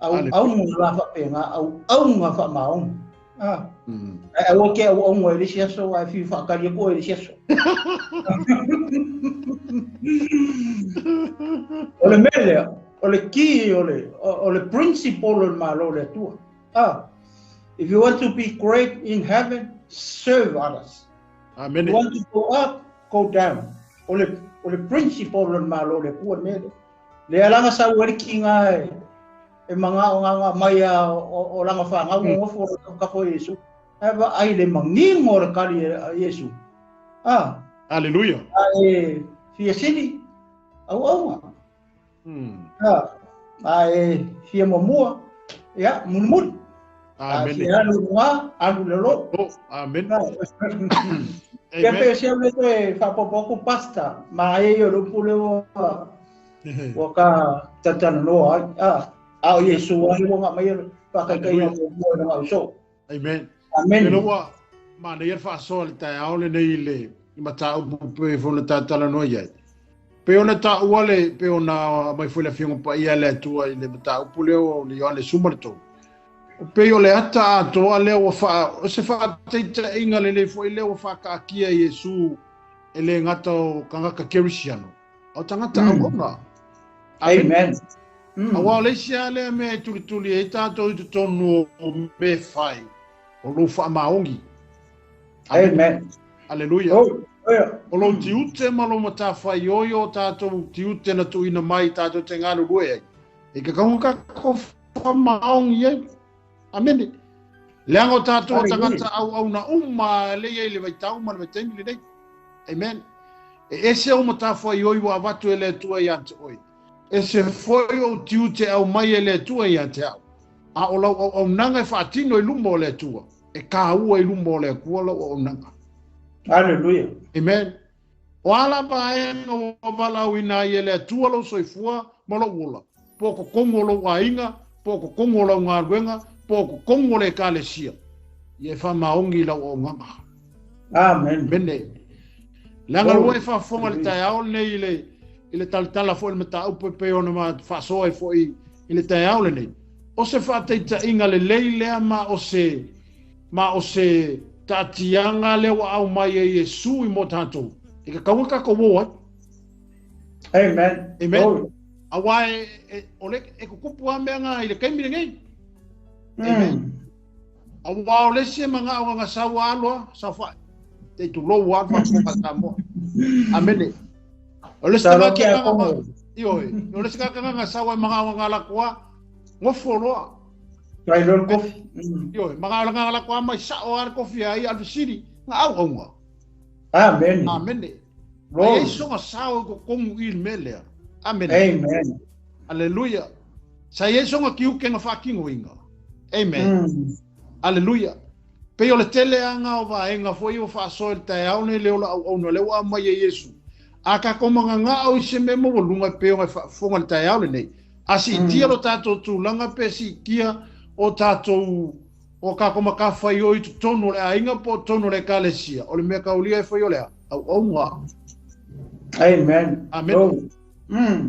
Au aunga la whapenga, au aunga wha maonga. Ah. Au ke au aunga e lisi aso, ai whiu whakari ko e lisi aso. O le mele, o le ki, o le principle o le malo le atua. Ah. If you want to be great in heaven, serve others. Amen. If you want to go up, go down. O le principle o le malo le atua mele. Le alanga sa uariki ngā e manga o ngā mai a o langa whangau o ngofo o kako Yesu. Ewa ai le mangingo o le kari a Yesu. Ah. Hallelujah. A e fia sini, au aunga. Ah. A e fia mamua, ia, munumuri. Amen. A fia alu ngā, alu le lo. Oh, amen. Kia pe se au le toe whapopoku pasta, ma e o lupu leo o ka tatana noa, ah, ao Yesu ai o ngā mai whakaikai o mua na ngau so. Amen. Amen. Pelo ua, ma nei e whaasoa le tai ao le nei le i mata upu pe fona tatana noa iai. Pe ona ta uale, pe ona mai fue la fionga pa ia le atua i le mata upu leo o le Ioane suma le tō. Pe o le ata atoa leo wa wha, o se wha teita inga le le fo i leo wa whakaakia Yesu e le ngata o kangaka kerisiano. O tangata au. Amen. Awa o leisia lea mea e tulituli e tātou i te tonu o me whai, o lou whaamaongi. Amen. Hallelujah. Oh, yeah. O lou tiute ma lou matawhai oi o tātou tiute na tuina mai tātou te ngāru rue ai. E ka kaunga kako whaamaongi ai. Amen. Leanga o tātou o tangata au au na uma le ia i le vaitau ma le vaitaimi le nei. Amen. E ese o matawhai oi wa watu e le atua i ante oi. E se foi o tiute au mai e le atua i ante au. A o lau au au nanga e whaatino i lumo o le atua. E ka ua i lumo o le akua lau au nanga. Hallelujah. Amen. O ala paenga o walau ina i e le atua lau soifua ma lau ola. Poko kongo lau ainga, poko kongo lau ngā poko kongo le kalesia. I e whamaongi lau au nganga. Amen. Mene. Langa lua e whafonga le tai ao nei i le i le talatala foi le mataupu pe ona ma faasoa ai foi i le taeao lenei. O se faataitaiga lelei lea ma o se taatiaga lea ua au mai e Iesu i mo tatou. E ka kaua kako o ai. Amen. Amen. Oh. Awa e o le e kukupu a mea ngā i le kaimi lenei. Amen. Awa o le se manga o ngā saua aloa, saufai. Te tu lou a whafonga Samoa. Amen. O le Talo se ke a kongo. Ioi, o le se ngā saua manga o ngā lakoa, ngofo loa. Kai lor kofi. Ioi, manga o ngā lakoa mai sa o ar kofi ai alfisiri, ngā au aunga. Amen. Amen. Lord. Ai songa sao ko kongu i melea. Amen. Amen. Hallelujah. Sa ia songa ki uke nga whakingo inga. Amen. Hallelujah. Pe o le tele anga o vaenga foi o whaasoa le tai au nei leo la au au na leo a mai e Yesu. A ka komanga ngā au i se memo o lunga pe o ngai whaafonga le tai au le nei. A si tia lo tātou tūlanga pe si tia o tātou o ka koma ka whai o i tu tono le ainga po tono le kalesia. O le mea kaulia e whai o lea. Au au ngā. Amen. Amen. Oh.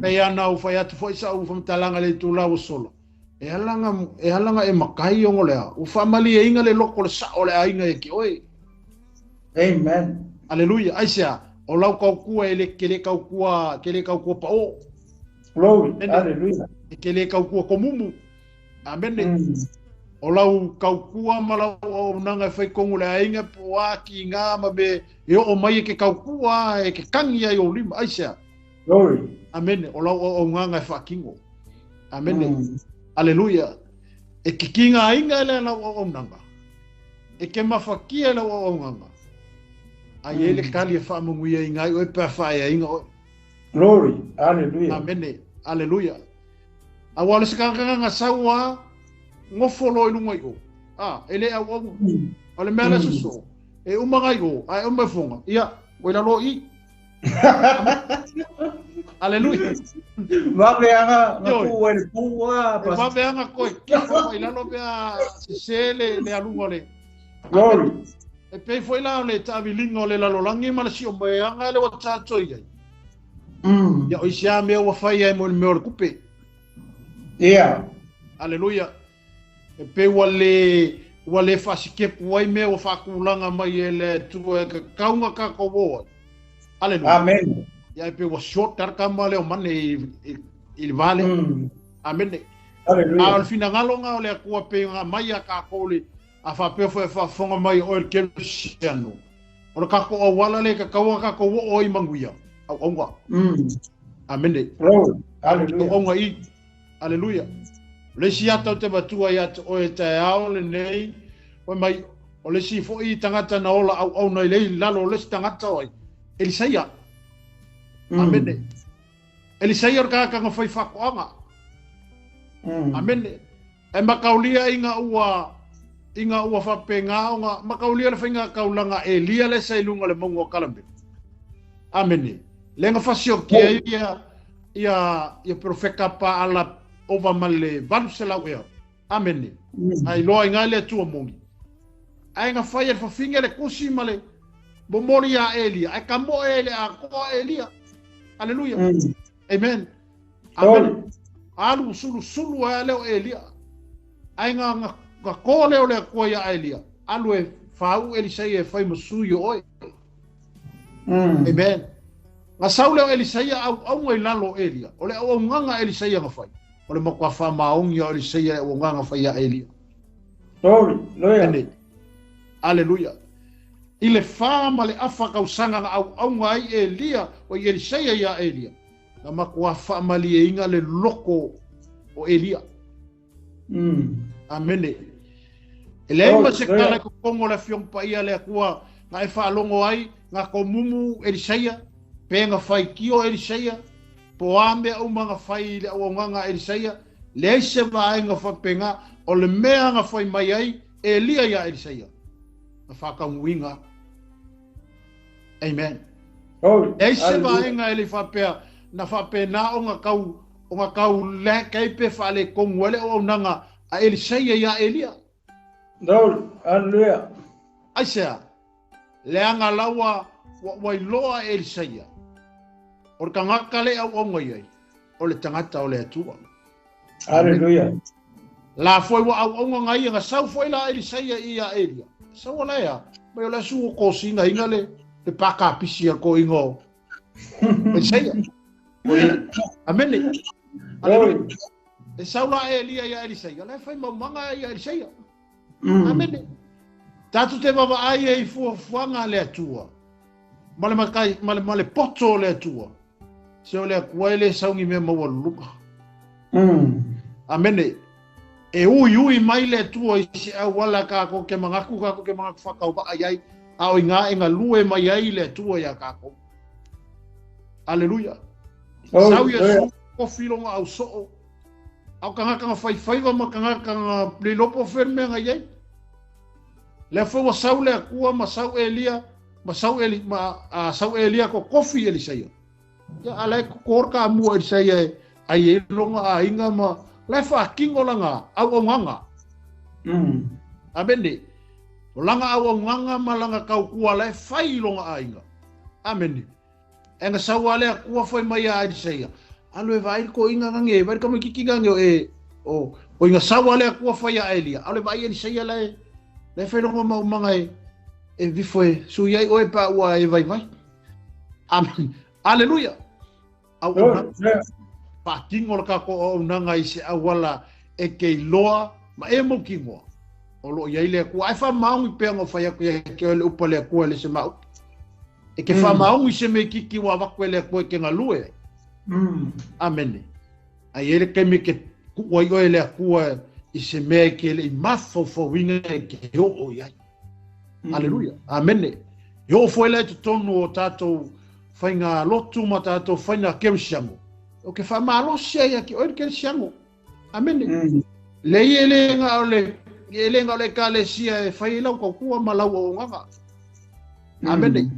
Pei ana u whai atu fo isa u whamtalanga le tū lau solo. E halanga e makai ongo lea. U whamali e inga le loko le sa o le ainga e ki oe. Amen. Hallelujah. Aisea, o lau kaukua e le kele kaukua pa o. Glory. Hallelujah. E kele kaukua komumu. Amen. O lau kaukua ma lau o nanga e whai kongu le ainga po a ki ngā ma me e o mai e ke kaukua e ke kangi ai o lima. Aisea. Glory. Amen. O lau o nganga e whakingo. Amen. Hallelujah. E kikiga aiga le lau auaunaga. E ke mafakia le lau auaunaga. Ai e le kali e faamanuia iga ai oe pe a faaeaina oe. Glory. Hallelujah. Amene. Aleluia. Aua o le se tagata sau a gofo loa i luga i o. A, e le auauna. O le mea le soso. E uma ngai o, ae uma e foga. Ia, ua i lalo i. Aleluia. Vaveaga na tuu ai le pua. E vaveaga koe kifo i lalo pea sese le aluga o le. Glory. E pei foi la o le taaviliga o le lalolagi ma le siomoeaga le ua tatou i ai. Ia o isi lava mea ua fai ai mo le mea o le kupe. Ia. Aleluia. E pei ua le faasikepu ai mea ua faatulaga mai e le Atua e kakauga tatou o ai. Aleluia. Amen. Ia e pei ua short lava le tama lea o mane i le va lea. Amene. Aleluia. A o le finagalo na o le Atua pei ona aumai ia tatou le a faapea foi e faafofoga mai oe le kerisiano. O le tatou auala le tatau ona tatou oo ai i manuia. Auauga. Amene. Glory. Hallelujah. Auauga i. Aleluia. O le isi ata o te matua ia te oe taeao lenei, fai mai, o le isi foi tagata na ola auauna i le lalo o le isi tagata o ai, Elisaia. Amene. Elisaia o le tagata na fai faatoaga. Amene. E makaulia i nga ua faapena ona makaulia le faiga kaulaga Elia le sa i luga o le mauga o Karamele. Amene. Le ga fasiokia ai ia profeta pa ala ova ma le 800 ea. Amene. Ai loa i ngai le Atua moni. Ai nga fai e le fafiga le kusi ma le momoli a Elia. Ai ka moe le akoa Elia. Aleluia. Amen. Amen. Alu sulu sulu a leo Elia. Ai nga ko leo le akoa ia Elia. Alu e fau Elisaia e fai masu i oe. Amen. Nga sau leo Elisaia au au ngai lalo Elia. O le au au nganga Elisaia nga fai. O le matua whamaongi o Elisaia e au nganga fai a Elia. Glory. Hallelujah. Aleluia. I le wha ma le afa kausanga nga au au ngai Elia o i Elisaia ia Elia. Nga matua whamali e inga le loko o Elia. Amene. E leai ma se kala i kokongo le afioga paia le Atua nga e faalogo ai nga komumu Elisaia pe nga faitio Elisaia po a mea uma nga fai i le auaunaga a Elisaia leai se vaega faapena o le mea nga fai mai ai Elia ia Elisaia na faataunuuina. Amen. Leai se vaega e le faapea na faapena o nga kau le kai pe faale kongu ai le auaunaga a Elisaia ia Elia. Glory. Hallelujah. Aisea, leaga laua ua iloa Elisaia. O le tagata le auauga i ai, o le tagata o le Atua. Hallelujah. La foi ua auauga ngai ia, nga sau foi la Elisaia i ia Elia. Sau ala ea, mai o le asu o kosina inga le pākāpisi a ko inga o Elisaia. Amene. Hallelujah. E sau la Elia ia Elisaia, la e fai maumanga ia Elisaia. Amene. Tātou te vavaai e i fuafuaga le Atua. Ma le makai, ma le poto o le Atua. Se o le Atua e le sauni mea maualuluga. Amene. E ui ui mai le Atua i se auala kākou ke mangaku whakauwaa iai, a o i ngā e ngā lue mai ai le Atua ia kākou. Aleluia. Sau ia su kofilonga au soo. Au kangakanga whai whaiwa ma kangakanga lilopo whenmea ngai ai. Le fai wa sau le Atua ma sau Elia, ma sau Eli, ma sau Elia ko kofi Elisaia. Ia ala e korka mua Elisaia e ai e longa a inga ma le fa kingo langa au au nganga. Amene. O langa au au nganga ma langa kau kua le fai longa a inga. Amene. E nga sau ale Atua fai mai a Elisaia. Alo e vai ko inga ngange, vai ka kiki ngange e o inga sau ale Atua fai a Elia. Alo e vai Elisaia le le fai longa mau manga e vifo e sui ai oe pa ua e vai vai. Amen. Aleluia. Au au pa kingo le kako au nanga i se awala e ke iloa ma e mo kingoa. O lo iai le Atua. Ai wha maungi pea ngo whai aku ia ke ole upa le Atua le se mau. E ke wha maungi se me kiki wa waku le Atua ke ngalue. Amene. Ai ele kemi ke kuai oe le Atua I se mea e ke le i mafaufauina e ke oo i ai. Aleluia. Amene. E oo foi la i totonu o tātou whainga lotu ma tātou whainga kerisiano. O ke whamalosi ai a ki oe le kerisiano. Amene. Le i e le nga o le e le nga o le ekalesia e whai lau kaukua ma lau o nganga. Amene.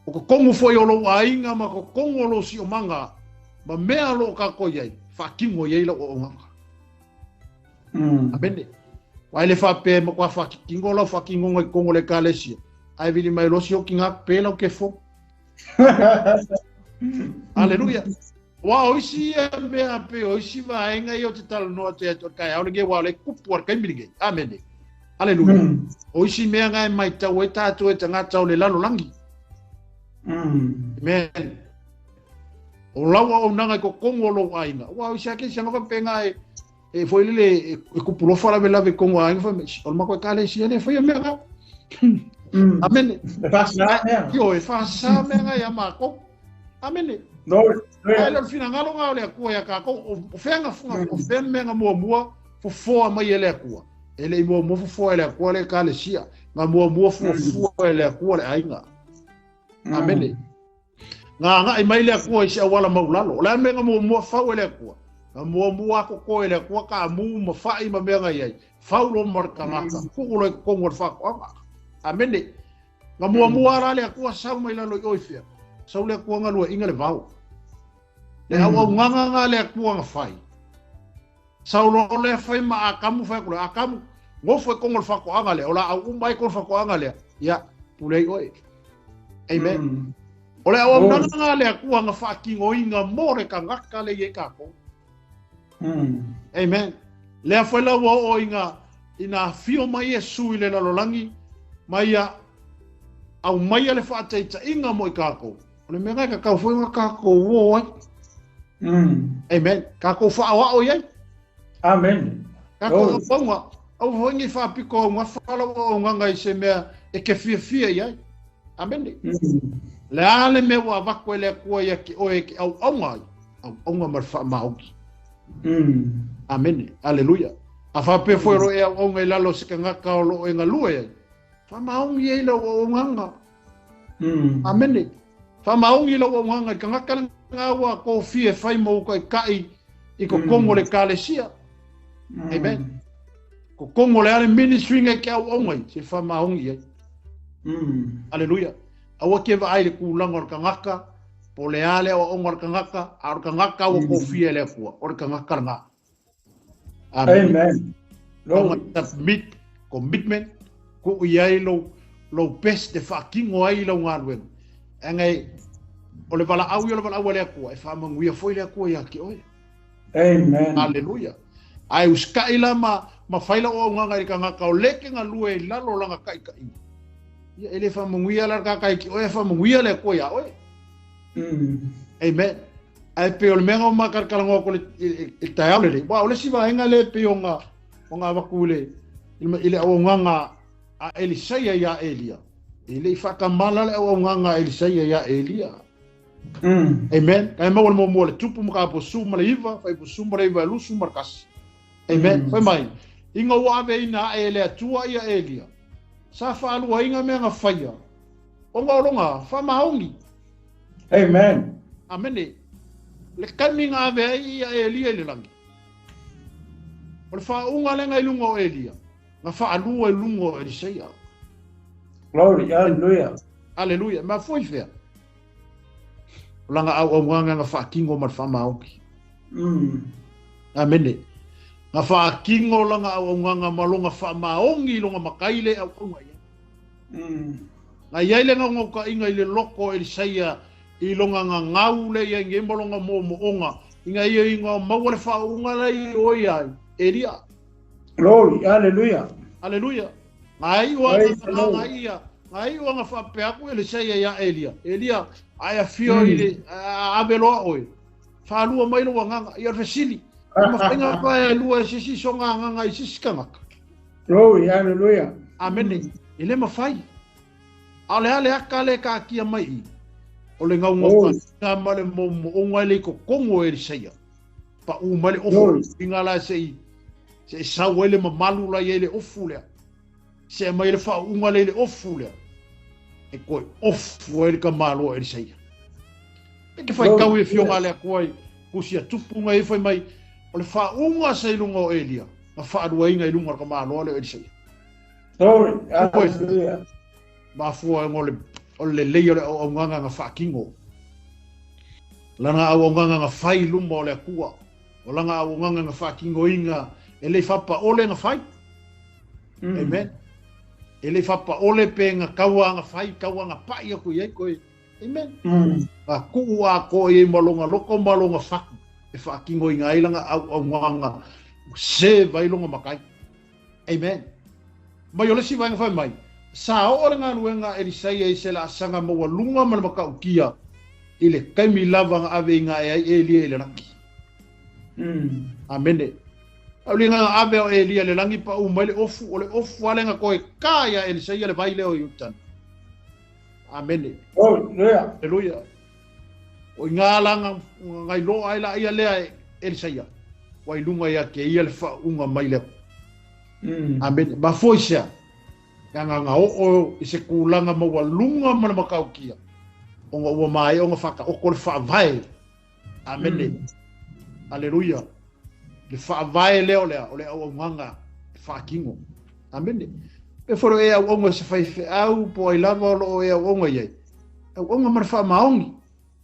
O ko kongu foi o lou ainga ma ko kongu o lou si o manga ma mea lo ka ko iai whakingo iai lau o nganga. Amene. Wa ele fa pe ma kwa whakingo lau whakingo ngai kongo le ekalesia. Ai vili mai losi o ki ngā pe lau ke fo. Aleluia. Wa o isi ia mea pe o isi vaenga i o te talanoa te atu kai aole nge wa le kupu ar kai miringe. Amene. Aleluia. O isi mea ngai mai tau e tātou e tangata o le lalolangi. Amen. O laua o nanga i ko kongo o lou ainga. Wa o isi ake isi anga whampenga e foi lele e kupu lofa lave lave kongo ainga whampe. O le mako e kale isi ane whai mea ngau. Amene. E whasa mea. Io e whasa mea ngai a mako. Amene. No. Ai le fina ngalo ngau le akua ia kako o whenga funga o whenga mea mua mua fufoa mai ele akua. Ele i mua mua fufoa ele akua le kale sia. Ngā mua mua fufoa ele akua le ainga. Amene. Ngā ngā i mai le akua i se awala maulalo. O le ame ngā mua mua fau ele akua. Ngā mua mua koko ele akua ka mu ma whai ma mea ngai ai. Fau lo marka ngaka. Kukulo i kongo le whakoanga. Amene. Ngā mua mua rā le akua sau mai lalo i oifea. Sau le akua ngā lua inga le vau. Le au au nganga ngā le akua ngā whai. Sau lo le whai ma akamu whai kule. Akamu ngofo e kongo le whakoanga le. O la au umai kongo le whakoanga le. Ia, pulei oe. Amen. O le au au nganga ngā le akua ngā whakingo inga more ka ngaka le i e kako. Amen. Lea whai lau o inga ina whio mai e sui le lalolangi mai a au mai a le whaataita inga mo i kako. O le mea ngai ka kau fue ngā kako o ai. Amen. Kako whaawao i ai. Amen. Kako au paunga. Au whangi whapiko au ngā whalawa o nganga i se mea e ke fia fia i ai. Amen. Le ale mea wa wako e le akua ia ki oe ki au aunga ai. Au aunga mar wha maoki. Amen. Aleluia. A whape fue ro e au aunga i lalo se ka ngaka o lo e ngā lua ai. Wha maongi e lau au nganga. Amen. Wha maongi lau au nganga i ka ngaka ngā ua kō fie whai mō kai kai i ko kongo le kalesia. Amen. Ko kongo le ale ministry ngai ke au aunga i se wha maongi ai. Aleluia. Aua ke wa ai le kūlanga o le kangaka, po le ale o aunga o le kangaka, a o le kangaka ua kō fie le akua, o le kangaka ngā. Amen. Amen. Aunga submit, commitment, ko i ai lou best te whakingo ai lau ngā luenga. Angai, o le wala au i o le wala au le akua, e whamanguia foi le akua ia ki oe. Amen. Aleluia. Ai uskai la ma whaila o nganga i ka ngaka o leke ngā lue i lalo langa kai kai. Ia ele whamanguia la ka kai ki oe, whamanguia le akua ia oe. Amen. Ai pe o le menga o makarakalangoa ko le taeao le le. Wa o le siwa henga le pe o ngā waku le i le au nganga a Elisaia ia Elia. I le i whakamala le au nganga a Elisaia ia Elia. Amen. Kai maua le mua le tupu ma ka po su ma le iwa, whai po su ma le iwa e lusu ma le kasi. Amen. Whai mai. Inga ua ave ina e le atua ia Elia. Sa whaalua inga mea ngā whaia. O ngā oronga, whamaongi. Amen. Amene. Le kami ngā ave ai ia Elia i le langi. O le whaunga le ngai lunga o Elia. Ngā whaalua i lunga o Eliseia. Glory, hallelujah. Hallelujah. Ma foi fea. O langa au au ngā ngā whaakingo ma le whamaongi. Amene. Ngā whaakingo langa au au ngā malonga whamaongi longa makaile au au ngā ia. Ngā iaile ngā ngau ka inga i le loko Eliseia i longa ngā ngaule ia nge malonga mō mō onga. Inga ia i ngā maua le whaunga lei o ia Elia. Glory, hallelujah. Hallelujah. Ngā iwa ngā ia. Ngā iwa ngā whapeaku Eliseia ia Elia. Elia, ai a whio i le aweloa oe. Whaalua mai loa nganga, ia whesili. Ma whainga pae lua e sisi so ngā nganga i sisi kangaka. Glory, hallelujah. Amene. I le mawhai. A le ale aka le ka kia mai i. O le ngau ngau ngā male mō o ngai le ko kongo Eliseia. Pa u male ofo. I ngā la se i. Se e sau ai le mamalu la i ai le ofu lea. Se e mai le faauuga le i le ofu lea. E koe ofu ai le kamaloa Elisaia. E ke whai e fioga le akua i kusia tupunga e whai mai o le faauuga sa i lunga o Elia. Na whaaluainga i lunga o le kamaloa le o Elisaia. Glory. Hallelujah. Mafua e o le lei o le au nganga nga whaakingo. Langa au nganga nga whai luma o le akua. O langa au nganga nga whaakingo inga e lei whapa ole nga whai. Amen. E lei whapa ole pe nga kaua nga whai, kaua nga pai aku iai koe. Amen. A kuu a koe i malonga loko malonga whaku. E whaakingo inga ailanga au nganga se vailonga makai. Amen. Mai o le si vainga whai mai. Sa o le ngā luenga Elisaia i se la asanga maua lunga ma le makaukia i le kaimi lava nga ave inga e ai Elia i le rangi. Amene. Au le ngā ave o Elia le rangi pa u mai le ofu o le ofu ale nga koe ka ia Elisaia le vai leo i utana. Amene. Hallelujah. Hallelujah. O i ngā langa ngai loa ai la ia lea Elisaia. Wai lunga ia ke ia le whaunga mai leo. Amene. Ma foi sea. Nga nga o i se kūlanga maua lunga ma le makaukia. O ngā ua mai o ngā whaka o ko le whaavae. Amene. Aleluia. Le whaavae leo lea o le au au nganga e whaakingo. Amene. Pe foro e au onga se whai wheau po ai lava o loo e au onga iai. Au onga ma le whaamaongi.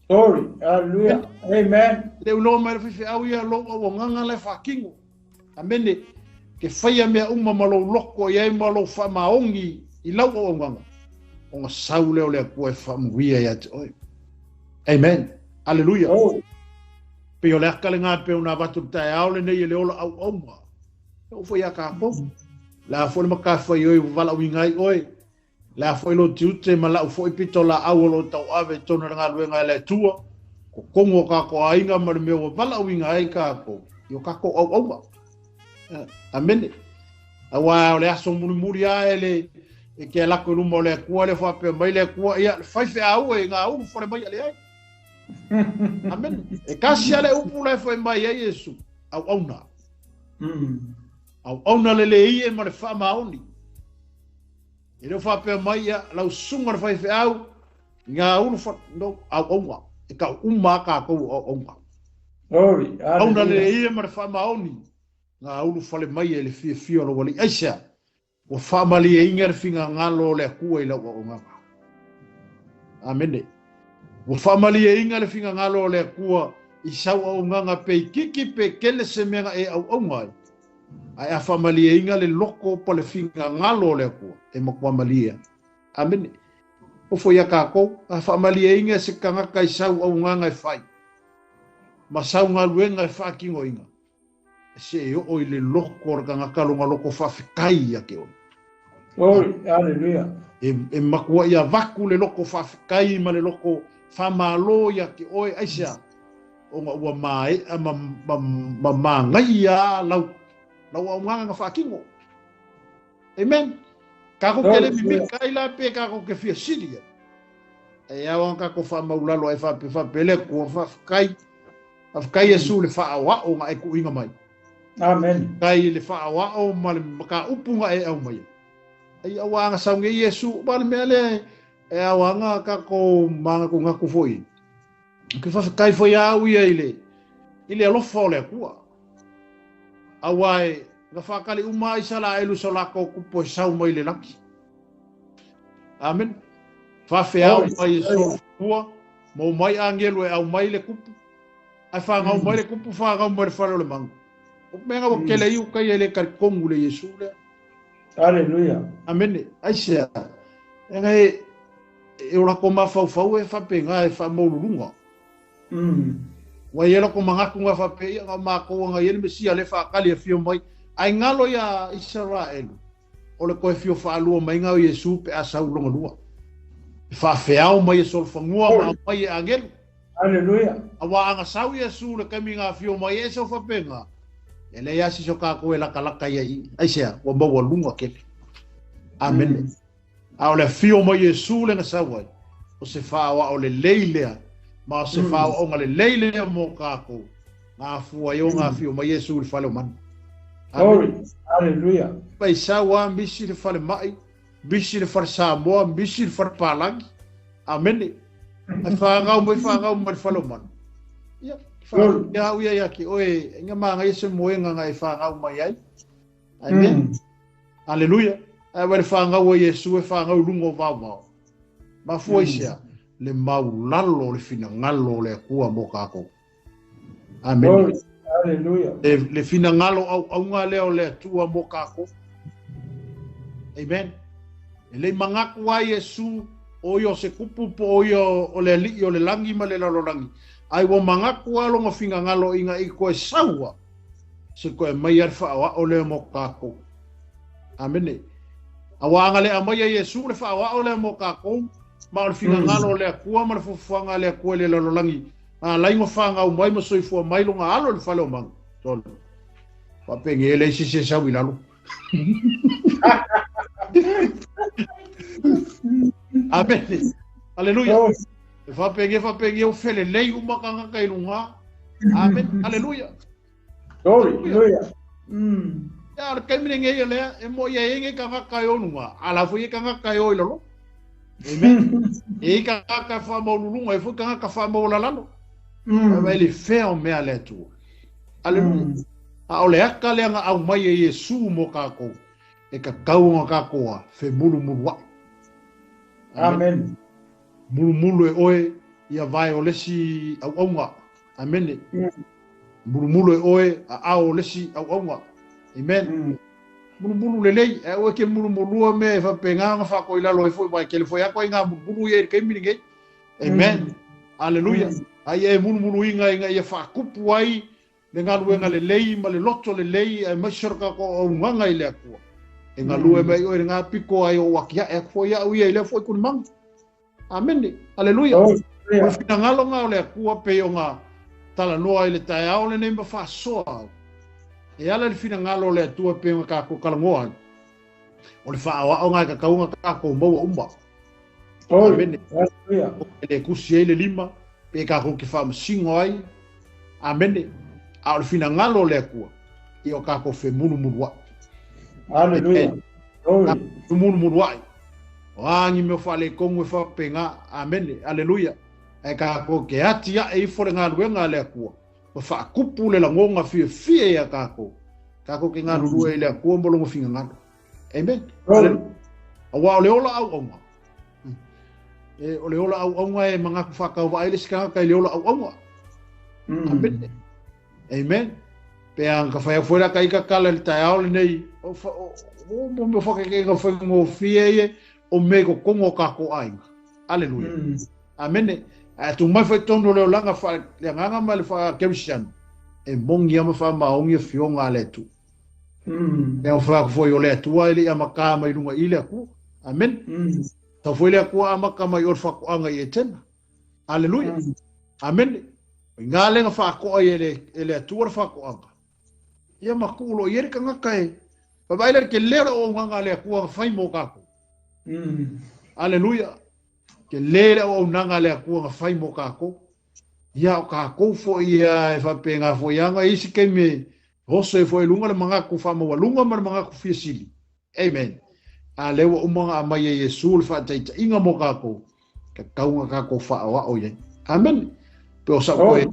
Glory. Hallelujah. Amen. Le uloa mai le whai wheau ia lo au nganga le whaakingo. Amene. Ke whaia mea uma ma lou loko i ai ma lou whaamaongi i lau au nganga. O ngā sau leo lea kua e whaamuia ia te oe. Amen. Hallelujah. Oh. Pe o le akale ngā pe o nā watu tae aole nei e le ola au aunga. E o fwoi a kākou. La fwoi le makawhai oi wala wingai oe. La fwoi lo tiute ma lau fwoi pito la au o lo tau ave tōna ngā luenga e le tua. Ko kongo kākou ainga ma le mea wa wala wingai kākou. I o kākou au aunga. Amene. Awa o le aso murimuri a e le e ke lako luma o le akua le whapea mai le akua ia le whaiwhe au e ngā uru whare mai ale ai. Amen. E kasi ale upu le whai mai ai Yesu. Au auna. Au auna le le ie ma le whaamaoni. E leo whapea mai ia lau sunga le whaiwhe au ngā uru whare no au aunga. E ka uma kākou au aunga. Glory. Auna le le ie ma le whaamaoni. Ngā uru whale mai e le fia fia o lo wali. Aisea, o whaamali e inga le finga ngalo le akua i lau o nganga. Amene. O whaamali e inga le finga ngalo le akua i sau au nganga pe i kiki pe kele se menga e au au ngai. Ai a whaamali e inga le loko pa le finga ngalo le akua e makua malia. Amene. O fo ia kākou, a whaamali e inga se kangaka i sau au nganga e whai. Ma sau ngā luenga e whaakingo inga. Se e o i le loko o le kangaka longa loko whawhikai ia ke ole. Glory, hallelujah. E makua ia vaku le loko whawhikai ma le loko whamalo ia ke oe aisea. O ngā ua mae a ma maangai ia lau au nganga ngā whaakingo. Amen. Kako ke le mimika i la pe kako ke fia siri ia. E au ang kako whamaulalo e whape whapele kua whawhikai. Whawhikai e su le whaawao ngā e kuinga mai. Amen. Kai le whaawao ma le maka upunga e au mai. Ai au anga saunge Yesu ma le mea le e au anga kako manga ko ngaku foi. Ke whawhikai foi au ia i le alofa o le akua. Au ai nga whakali uma i sala elu so lako kupo e sau mai le laki. Amen. Whawhe au mai e so kua, mo mai angelu e au mai le kupu. Ai whangau mai le kupu, whangau mai le whare o le mangu. O menga wa kele iu kai ele kari kongu le Yesu lea. Hallelujah. Amene. Ai sea. Enga e ora ko mawhauwhau e whape ngā e whamaururunga. Wai e lako mangaku ngā whape ia ngā mākoa ngā ieni mesia le whakali e whio mai. Ai ngalo ia Israelu. O le koe whio whaalua mai ngā o Yesu pe a sau longa lua. E whawheao mai e solfangua ma mai e angelu. Hallelujah. Awa anga sau Yesu le kami ngā whio mai e sau whape ngā. E le iasi so kākou e laka laka ia i. Ai sea, ua maua lunga kele. Amen. A o le whio mai Yesu le nga sau ai. O se whaoa o le leilea. Ma o se whaoa o nga le leilea mō kākou. Ngā fua i o ngā whio mai Yesu le whale o manu. Glory. Hallelujah. Pai sawa misi le fale mai, misi le fale Samoa, misi le fale Palangi. Amen. Ai whangau mai whangau mai fale o manu. Ia, whangau ia ia ki oe, inga maanga ia se moenga ngai whangau mai ai. Amen. Hallelujah. Ai wale whangau o Yesu e whangau lungo vau vau. Mafua isia, le maulalo le finangalo le akua mo kākou. Amen. Hallelujah. Le finangalo au aunga leo le atua mo kākou. Amen. E lei mangaku ai Yesu o ia o se kupu po o ia o le ali'i o le langi ma le lalolagi. Ai ua mangaku a longa fingagalo inga i koe saua. Se koe mai a le fa'aoa'o lea mo kākou. Amene. A ua agalea mai ai Iesu le fa'aoa'o lea mo kākou, ma o le finagalo o le Akua ma le fuafuaga a le Akua i le lalolagi, a laiga fāgau mai ma soifua mai loga alo i le fale o manu. Tolu. Faapege e leai se isi e sau i lalo. Amene. Aleluia. E faapege faapege o felelei uma kangaka i luga. Amen. Aleluia. Hallelujah. Ia, o le taimi lenei o lea, e mo ia e nge kangaka e o luga, a la foi e kangaka e o i lalo. Amen. E i kangaka e whaamaululunga, e foi kangaka whaamaulalalo. Vai le fea o mea le Atua. Aleluia. A o le aka lea nga au mai e Iesu mo kākou, e ka kauanga kākou a fe mulumulu ai. Amen. Mulumulu e oe ia vai o lesi au aunga. Amene. Mulumulu e oe a ao o lesi au aunga. Amen. Mulumulu lelei, e oe ke mulumulua me e whapenga nga whako i lalo e foi wai ke le foi ako i ngā mulumulu ia i le kaimi nei. Amen. Hallelujah. Ai e mulumulu inga inga ia whakupu ai le ngaluenga lelei ma le loto lelei ai mai sora ka ko au nganga i le akua. E ngalue mai oe le ngā piko ai o wakia e foi au ia i le foi kuni manga. Amen. Hallelujah. O le finagalo ngā o le akua pe o ngā talanoa i le taeao lenei ma faasoa au. E ala le finagalo o le Atua pe o ngā kākou kalangoa ai. O le faaoao ngā e kakau ngā kākou maua uma. Amen. Hallelujah. E le kusi ai le lima, pe kākou ke whaamasingo ai. Amene. A o le finagalo o le Atua, i o kākou femulumulu ai. Hallelujah. Femulumulu ai. O angi mea whale kongu e whapenga. Amene. Hallelujah. E kākou ke ati ae ifo le ngaluenga a le Atua. Ma whaakupu le langonga fia fia ia kākou. Kākou ke ngalulua i le Atua mo longo fingangalo. Amen. Hallelujah. A wā o le ola au aunga. E o le ola au aunga e mangaku whakau wa aile sikanga kai le ola au aunga. Amen. Amen. Pe ang ka whai afuera kai ka kala le taeao le nei o o mo whakeke ngā whai ngō fie ie o me ko kongo ka ko ainga. Hallelujah. Amen. A tu mai whai tono leo langa wha le nganga ma le wha kerisiano. E mongi ama wha maongi e fionga le tu. E o wha foi o le atua ele ia maka mai lunga i le aku. Amen. Tau foi le akua amaka mai o le whakoanga i e tena. Hallelujah. Amen. I ngā lenga whakoa i e le atua le whakoanga. Ia makulo i ere kangaka e. Papaila ke leo o nganga le akua nga whai mō kākou. Hallelujah. Ke lele o nanga le akua nga whai mō kākou. Ia o kākou fo ia e whape ngā fo ianga isi kei me hoso e fo e lunga le mangaku whamaua lunga ma le mangaku fiasili. Amen. A lewa umanga a mai e Yesu le whaataita inga mō kākou. Ka kaunga kākou whaoa o iai. Amen. Pe o sa koe,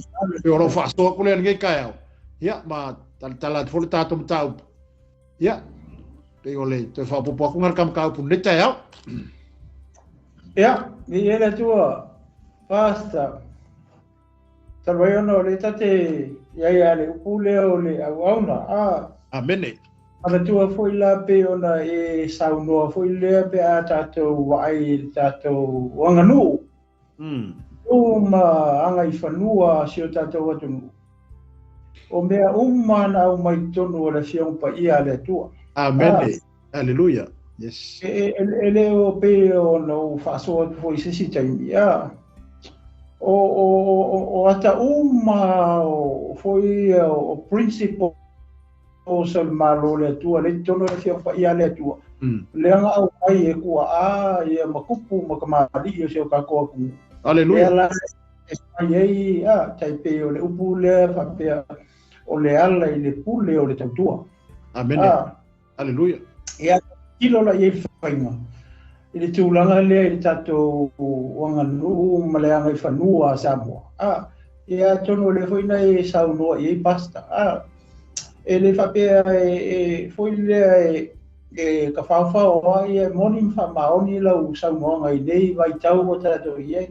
pe o rau whaasoa kule ange kai au. Ia, ma tala fo le tātou mataupu. Ia, pe o le toe whapopo aku ngara kama kāupu nei tai au. Ia, i ele tua, Pastor, talwai ona o le tate ia ia le upu lea o le auauna. A. Amene. Ana tua foi la pe ona e saunoa foi lea pe a tātou waai i le tātou wanganu. Uma anga i whanua si o tātou atunu. O mea uma na au mai tonu o le fionga pa ia le atua. Amen. Hallelujah. Yes. E leo pe o no whaasoa atu foi se si taimi. O ata uma o foi o principle o sa le malo le atua le tonu le fionga pa ia le atua. Leanga au mai e kua a ia makupu makamali o se o kākoa ku. Hallelujah. Lea la e mai ei a tai pe o le upu lea whapea o le ala i le pule o le tautua. Amene. Aleluia. Ia tilo la i faiga i le tulaga lea i le tatou aganuu ma le agaifanua a Samoa. Ia atonu o lea foi na e saunoa i ai pasta. E le faapea e foi lea e ka whawhao ai e moni ma whamaoni lau saunoaga i nei vaitau ua tatou i ai.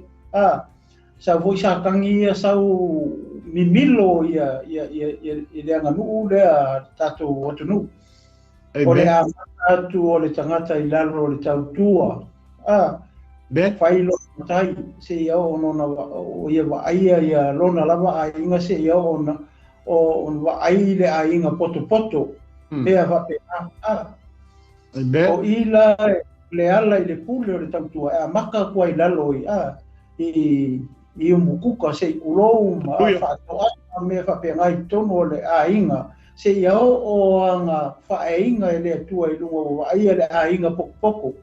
Sau foi sa tangi ia sau mimilo ia i le aganuu lea tatou atunuu. O le amata atu o le tagata i lalo o le tautua. Fai lo matai se ia ona o ia vaaia ia lona lava aiga se ia ona o vaai le aiga potopoto. Mea faapena. O ila le ala i le pule o le tautua e amaka kua i lalo i i umukuka se i kulou ma whaatoa mea whapea i tonu o le aiga se ia o anga whaeinga e le atua i lunga o aia le aiga pokopoko.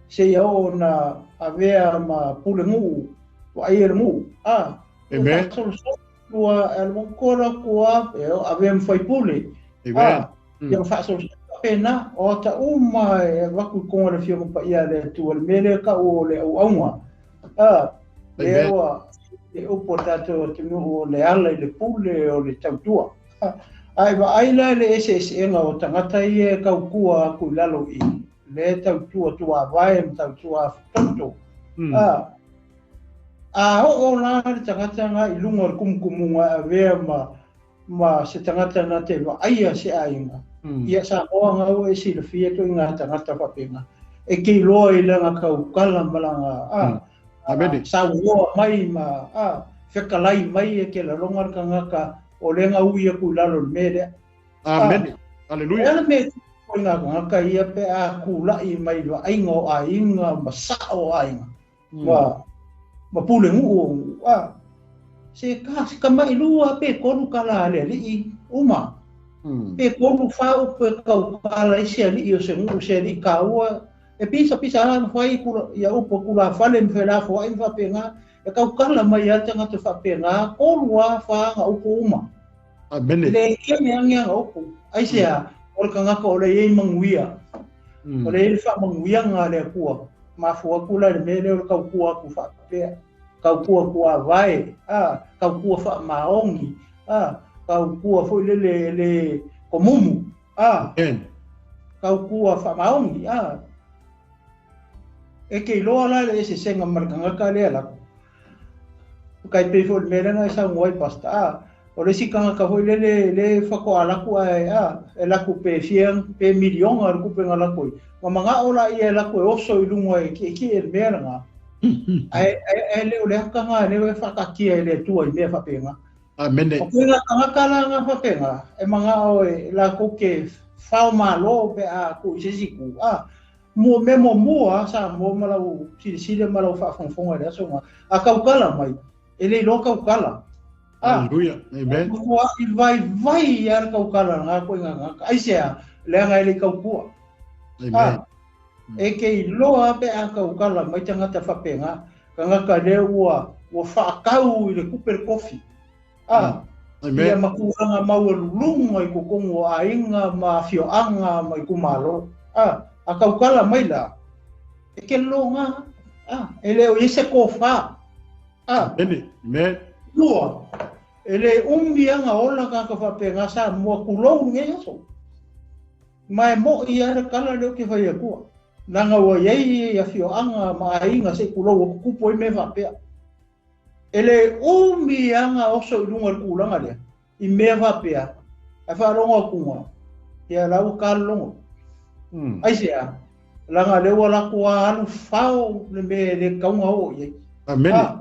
Se ia o na avea ma pule nguu o aia le nguu. Amen. Ua alukora kua e avea mwhai pule. Amen. Ia whaasolo pena o ta uma e waku konga le fia mpa ia le atua le mele ka o le au aunga. Le ua le upo tātou atunuu o le ala i le pule o le tautua. Ai vaai la le eseeseega o tagata ia e kaukua aku i lalo i le tautua tuavae ma tautua afutoto. A oo la le tagata nga i luga o le kumukumuga e avea ma se tagata na te vaaia se aiga. Ia Samoa nga ua e silafia toʻiga tagata faapega. E keiloa i laga kaukala ma laga sauoa mai ma fekalai mai e ke lalonga le tagaka o le gaui aku i lalo le mea lea. Amene. Aleluia. E le mea o ngā tagaka ia pe a kulaʻi mai vaaiga o aiga ma saʻo o aiga. Ma pule nguu o nguu. Se ka se kamaʻilua pe kolu kala a le aliʻi uma. Pe kolu fāupu e kaukala i se aliʻi o se nguu se aliʻi kāua. E pisa pisa a mawhai kula, ia upo kula whale mwhela whai mwhapenga. E kaukala mai a tangata whapenga, kolu a whaanga upo uma. Amene. Le ia me angi anga upo. Ai se a, o le kangaka o le iei manguia. O le iei wha manguia ngā le akua. Mafua kula le mele o le kaukua aku whapea. Kaukua kua vae. Kaukua wha maongi. Kaukua foi le le komumu. Kaukua wha maongi. E ke iloa la le ese senga ma le kangaka lea lako. Kai pei foi le mea lena e saugoa ai pasta. O le isi kangaka foi lele le fakoa laku ae e laku pe fia pe milionga le kupega lako i. Ma magao la ia e lako e oso i luga e kiekie e le mea laga. Ae le o le akaga lea e faakatia e le Atua i mea faapega. Amene. O koe kangaka la ngā faapega e magao e lakou ke fao malo pe a ku i se isi ku. Mua mea muamua sa mua ma lau silasila ma lau faafogafoga i le aso ga. A kaukala mai e le iloa kaukala. Aleluia. Amen. Ua i vaivai ia le kaukala lagā koe gagaka. Ai se a leaga e le kaukua. Amen. E ke iloa pe a kaukala mai tagata faapega. Kagaka lea ua faakau i le kupe le kofi. Amen. Ia makulaga maualuluga i kokogu o aiga ma afioaga ma itumālo. A kaukala mai la e ke loga e le o i se kofā. Amen. Amen. Lua e le umi aga ola kaka faapega sa mua kulou nei aso. Ma e moʻi a le kala leo ke fai akua. Langa ua iai afioaga ma aiga se i kulou o kukupu ai mea faapea. E le umi aga oso i luga o le kulaga lea i mea faapea ae faalogo akuga ia lau kalologo. Ai se a langa le ua lako a alu fao le mea le kauga oo i ai. Amene.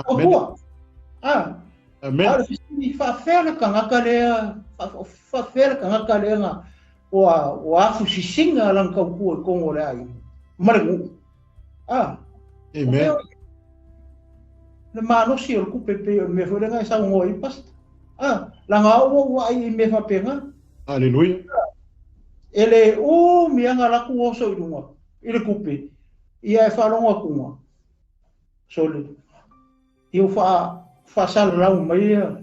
Amen. Amen. A o le fesili faafea le tagata lea faafea le tagata lea na ua afusisiga lana tautua i totonu o le aiga ma le nuu. Amen. Le malosi o le kupe pei o le mea foi lea e saunoa ai pasta. Langa au ua vaai i mea faapena. Aleluia. E le umi aga laku oso i luga i le kupe ia e faalogo atuga. Sole. Ia ua faasalalau mai ia.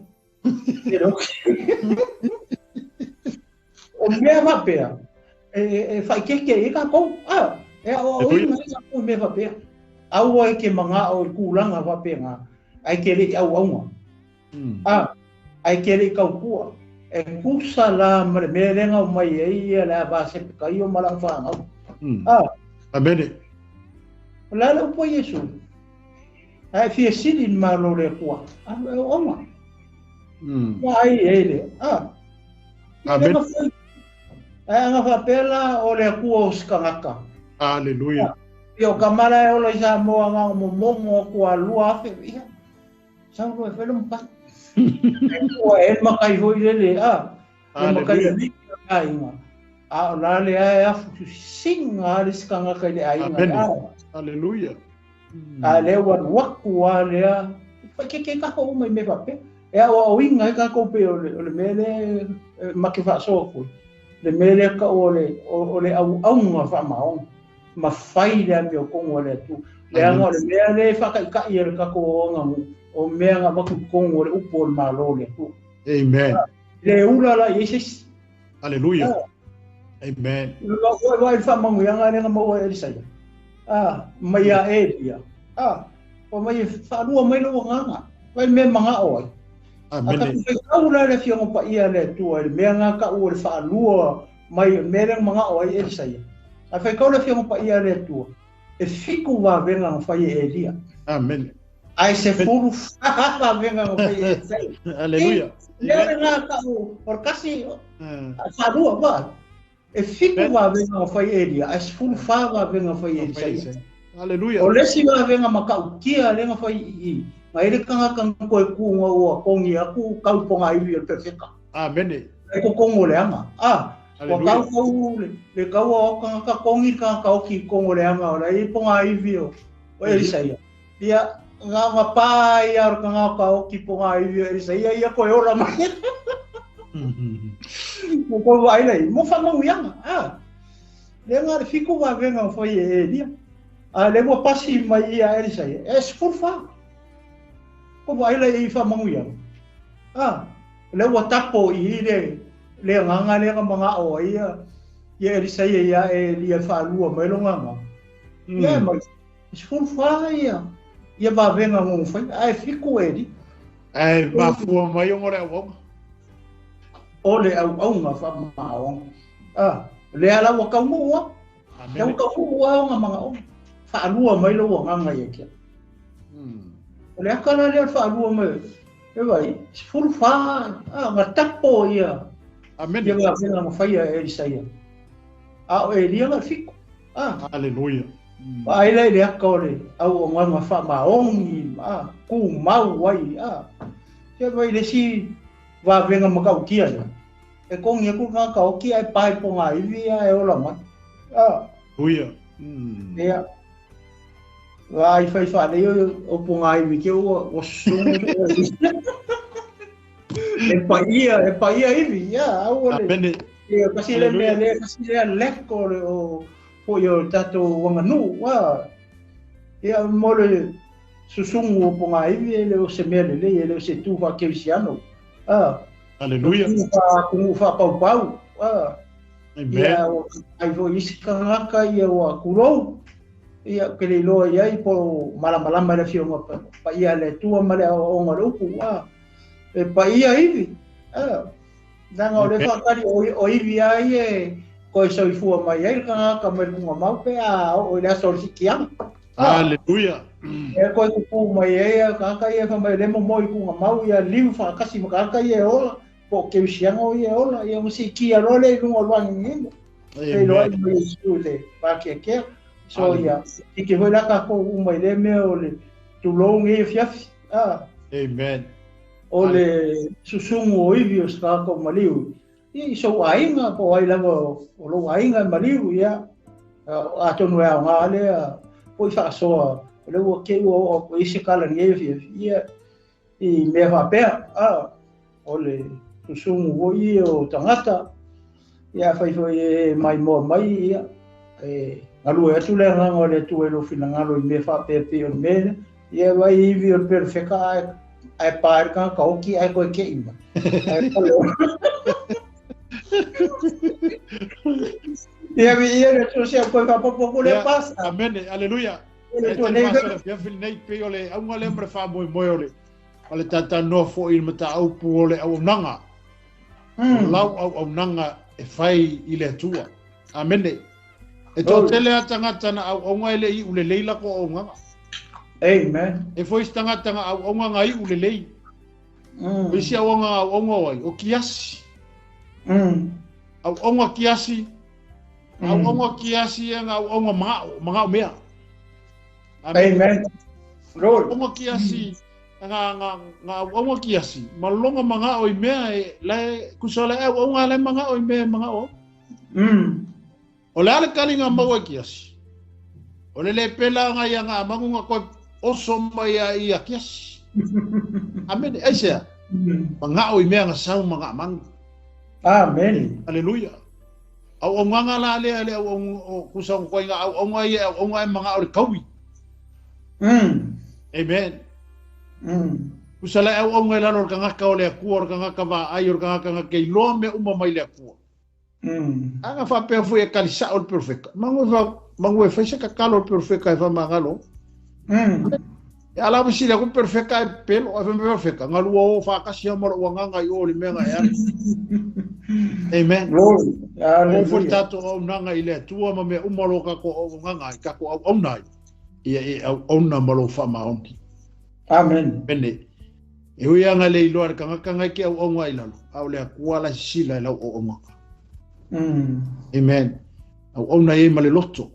O mea faapea e faaikeike ai tatou a e aoaoina ai tatou i mea faapea. Aua e te magao i tulaga faapena ae te le i auauna. A ae te le i tautua. E tusa la ma le mea lea na aumai ai ia le ava sepekaio ma lau fanau. A Amene. O le a le upu a Iesu? Ae fia sili i le Malo o le Atua. Alu e auauna. Ma ai e le. A. Amene. Ae aga faapea la o le Atua o se tagata. Aleluia. Ia o ka mala e ola i Samoa nga o momomo aku a 2000. Ia. Sau e fai lo mpa. Ua e makai hoi lele a. E makai li aiga. A o la le ae afu singa le sikanga kai le aiga. Amen. Aleluia. A le ua waku a le a. Fa ke ke ka ho mai me fape. E au au inga ka ko pe o le me le make fa so ku. Le me le ka o le au au nga fa maong. Ma fai le me o kongo le tu. Le anga o le mea le whakaikai e le kako o anga o mea nga waku kongo le upo o le malo le tu. Amen. Le ula la Yesus. Aleluia. Amen. Wa wa whamangu ianga le nga maua e Elisaia. Ah, mai a Elia. Ah, o mai whalua mai lo nganga. Wai me manga o ai. Amen. A ka kau la le fiongo pa ia le tua le mea nga ka o le whalua mai me le manga o ai Elisaia. A whai kau le fiongo pa ia le tua. E fiku wa venga nga whai e Elia. Amen. Ai se furu wha venga nga whai e Elisaia. Aleluia. Le nga ka o kasi whalua wa. E fiku wa venga nga whai e Elia. Ai se furu wha wa venga whai e Elisaia. Aleluia. O lesi wa venga makaukia le nga whai i. Nga ele kanga kanga koe ku nga ua kongi aku kauponga iwi o le perfeka. Amen. E ko kongo le anga. Ah. Ua kau kau le kau o kanga ka kongi kanga ka oki kongo le anga o la i ponga iwi o Elisaia. Ia ngā ngā pā ia o kanga ka oki ponga iwi o Elisaia ia koe ora mai. Mo koe wai lei, mo whanau ianga. Ah. Le ngā le fiku wā venga o whai e Elia. A le ua pasi mai ia Elisaia. E sefulu Ko wai lei i whamangu ianga. Ah. Le ua tapo i le le nganga le nga o ia ia Elisaia ia Elia whalua mai lo nganga. Ia mai sefulu fa ia ia vavenga ngo whai ai fiku eri. Ai mafua mai o le auaunga. O le auaunga wha maonga. Ah, le ala ua kaungua. Le ua kaungua nga manga o. Whalua mai lo nganga ia kia. O le akala le whalua mai. E vai sefulu fa nga tapo ia. Amen. Ia nga nga whaia e Elisaia. A o Elia nga fiku. Ah. Aleluia. Ai le le aka o le au o nganga wha maongi. Ah, ku mau ai. Ah. Ia vai le si wawenga makaukia le. E kongi aku ngā ka oki ai pai po ngā iwi a e ola mai. Ah. Huia. Ia. Wā i whai wha nei o po ngā iwi ke ua o sungu. E paia iwi, ia, aua le. Ia, kasi le mea le, kasi le leko le o po i o tātou wanganu, wā. Ia, mo le susungu o po ngā iwi e le o se mea le le, e le o se tū wha keusiano. Ah. Aleluia. Kungu wha pau pau. Ah. Amen. Ia, ai fo isi kangaka ia wa kurou. Ia, ke le loa ia i po malamalama le fionga pa ia le tua ma le o ngā upu, ah. E pa ia iwi. Ah. Nanga o le whakari o iwi ai e koe soifua mai ai kangaka mai lunga mau pe a o le aso o le sikianga. Aleluia. E koe kupu mai ai kangaka ia wha mai lemo moi kunga mau ia liu whakasi ma kangaka ia e ola po keusianga o ia e ola ia musikia loa le lunga o luangi ngimo. E loa i mai isu le pākea kea. So ia, i ke hoi laka ko umai le mea o le tulou nge fiafi. Ah. Amen. O le susungu o iwi o sakaka o maliu. I sou ainga, po ai lava o lou ainga e maliu, ia. A tonu e ao ngā lea, po i whaasoa, o le ua ke ua o isi kala nge fiafi. Ia, i mea whapea, ah, o le susungu o i o tangata, ia whai whai e mai moa mai, ia. E, ngalu e atu le nganga o le tu e lo whina ngalo i mea whapea pe o le mea, ia vai iwi o le perfeka ai ai pāri ka ka oki ai koe ke ima. Ai pale o. Ia ia le tu se ko fa popo ko le pasa. Amen. Hallelujah. E te pasa le fili nei pe o le auga le mre fa moi moi o le o le tata no fo i mata au pu o le au nanga. Lau au au nanga e fai i le tua. Amen. E to tele atanga na au au ngai le i ule leila ko au nganga. Amen. E foi stanga tanga au au nganga i ule lei. Isi au nganga au nganga wai o kiasi. Au au nganga kiasi. Au au nganga kiasi nga au au nganga mangao mea. Amen. Lord. Au nganga kiasi nga nga nga au nganga kiasi. Malonga mangao i mea e le kusala au au nganga le mangao i mea mangao. O le ale kalinga maua kiasi. O le le pela nga ia nga mangunga koe oso mai a ia kiasi. Amen. Aisea. Mangao i mea nga sau manga mangu. Amen. Hallelujah. Au au nganga la le ale au au kusa koe nga au au nga ia au au nga manga o le kaui. Amen. Kusa le au au nga lalo o kangaka o le akua o kangaka va ai o kangaka nga kei loa me uma mai le akua. Anga fa pe foi e kalisa o perfecta. Mangu e faisa ka kalo perfecta e fa mangalo. E ala mo sile ku perfecta e pelo e fa perfecta. Ngalu o fa kasi mo o nganga i o le menga e. Amen. Glory. Hallelujah. O tato o nanga i le tua ma me umalo ka ko o nganga i ka ko au nai. Ia e au ona malo fa maongi. Amen. Bene. E ui anga le iloa ka ngaka ki au au ngai lalo. Au le akua la sila lau o nganga. Amen. Au au na e ma le loto.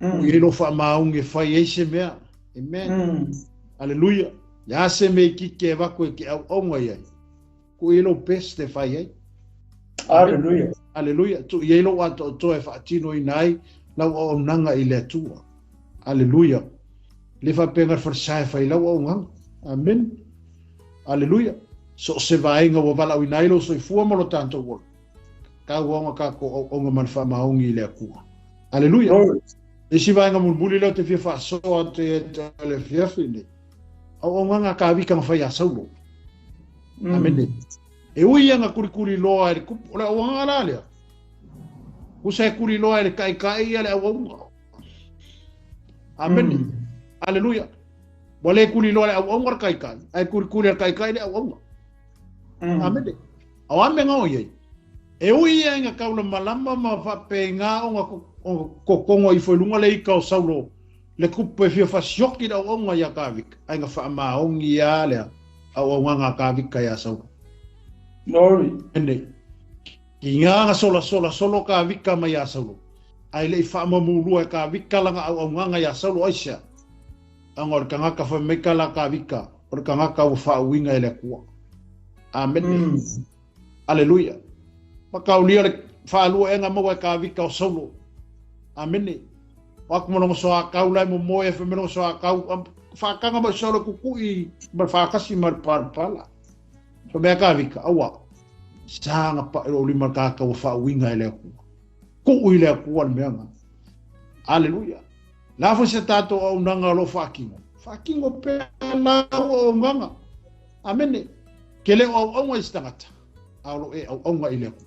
O i lo fa maungi fai e se mea. Amen. Hallelujah. Ya se me ki ke va ko ki au au ngai ai. Ko i lo best e fai ai. Hallelujah. Hallelujah. Tu i lo ato to e fa tino i nai lau au nanga i le atua. Hallelujah. Le fa penga fa sai fai lau au nganga. Amen. Hallelujah. So se vainga wa vala i nai lo so i fua mo lo tanto wolo. Ka uonga ka ko o nga manfa maungi i le akua. Hallelujah. E si vainga mulmuli leo te fia faasoa te le fiafi nei. Au au nganga ka wika ngawhai a saulo. Amen. E ui anga kurikuri loa e le kupu. O le au nganga la lea. Kusa e kuri loa e le kai kai ia le au au. Amen. Hallelujah. Wale kuri loa le au au kai kai. Ai kurikuri le kai kai le au au. Amen. Au ame ngao iei. E ui ia inga kaula malama ma whape ngā o ngā kokongo i whailunga le ika o saulo le kupu e fia whasioki rau o ngā ia kāwika. Ai ngā whaamaongi ia lea au au ngā kāwika ia saulo. Glory. Ene, ki ngā ngā sola sola solo kāwika mai ia saulo. Ai le i whaamamulua e kāwika langa au au ngā ia saulo aisea. Anga o le kangaka whameka la kāwika o le kangaka ua whaauinga e le akua. Amen. Hallelujah. Makaulia le whaalua e ngā maua e kāwika o saulo. Amene. Waku molongo soa kau lai mo moe e whamelongo soa kau. Whakanga mai saulo kukui ma whakasi ma parapala. So mea kāwika, aua. Sanga pa e lima kāka wa whaauinga e le akua. Kuu i le akua le mea ngā. Hallelujah. La fo se tātou au nanga lo whakingo. Whakingo pe la o nganga. Amene. Ke leo au aunga i stangata. Au lo e au aunga i le akua.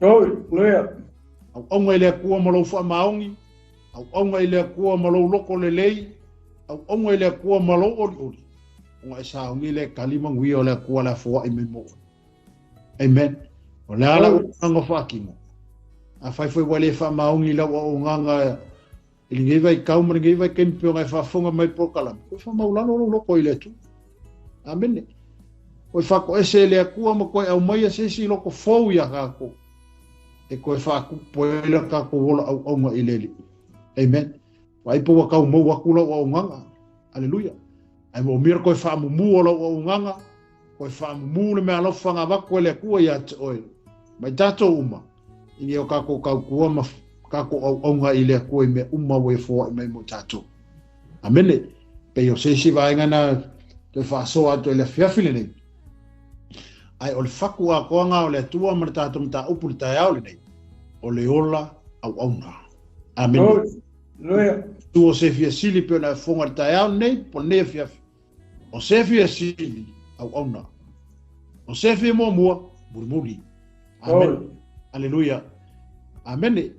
Hallelujah. Au aunga i le akua ma lou whaamaongi. Au aunga i le akua ma lou loko lelei. Au aunga i le akua ma lou oli oli. Onga e saongi le kalima ngui o le akua le afoa i me mo. Amen. O le ala o nganga whakingo. A whai whai wale whaamaongi lau au nganga i le ngei vai kau ma le ngei vai kempe o ngai whaafonga mai prokalama. Koe whamaulalo lou loko i le atu. Amen. Koe whako ese le akua ma koe au mai a sesi loko fou ia kako. E koe whaakupo e la kako wola au aunga i leli. Amen. Waipo wa kau mau aku lau au nganga. Hallelujah. Ai mo mira koe whaamumu o lau au nganga. Koe whaamumu le mea lau whanga wako e le akua ia te oe. Mai tātou uma. Ini o kako kau kua ma kako au aunga i le akua i mea uma we fōa i mai mo tātou. Amene. Pe o sesi vaenga na te whaasoa atu e le fiafi nei. Ai o le whaku a koanga o le atua ma le tātou mta upu le taeao le nei. O le ola au aunga. Amen. Hallelujah. Tu o se fia sili pe na fonga le taeao nei, po nei fiafi. O se fia sili au aunga. O se fia mua mua, murimuri. Amen. Hallelujah. Amene.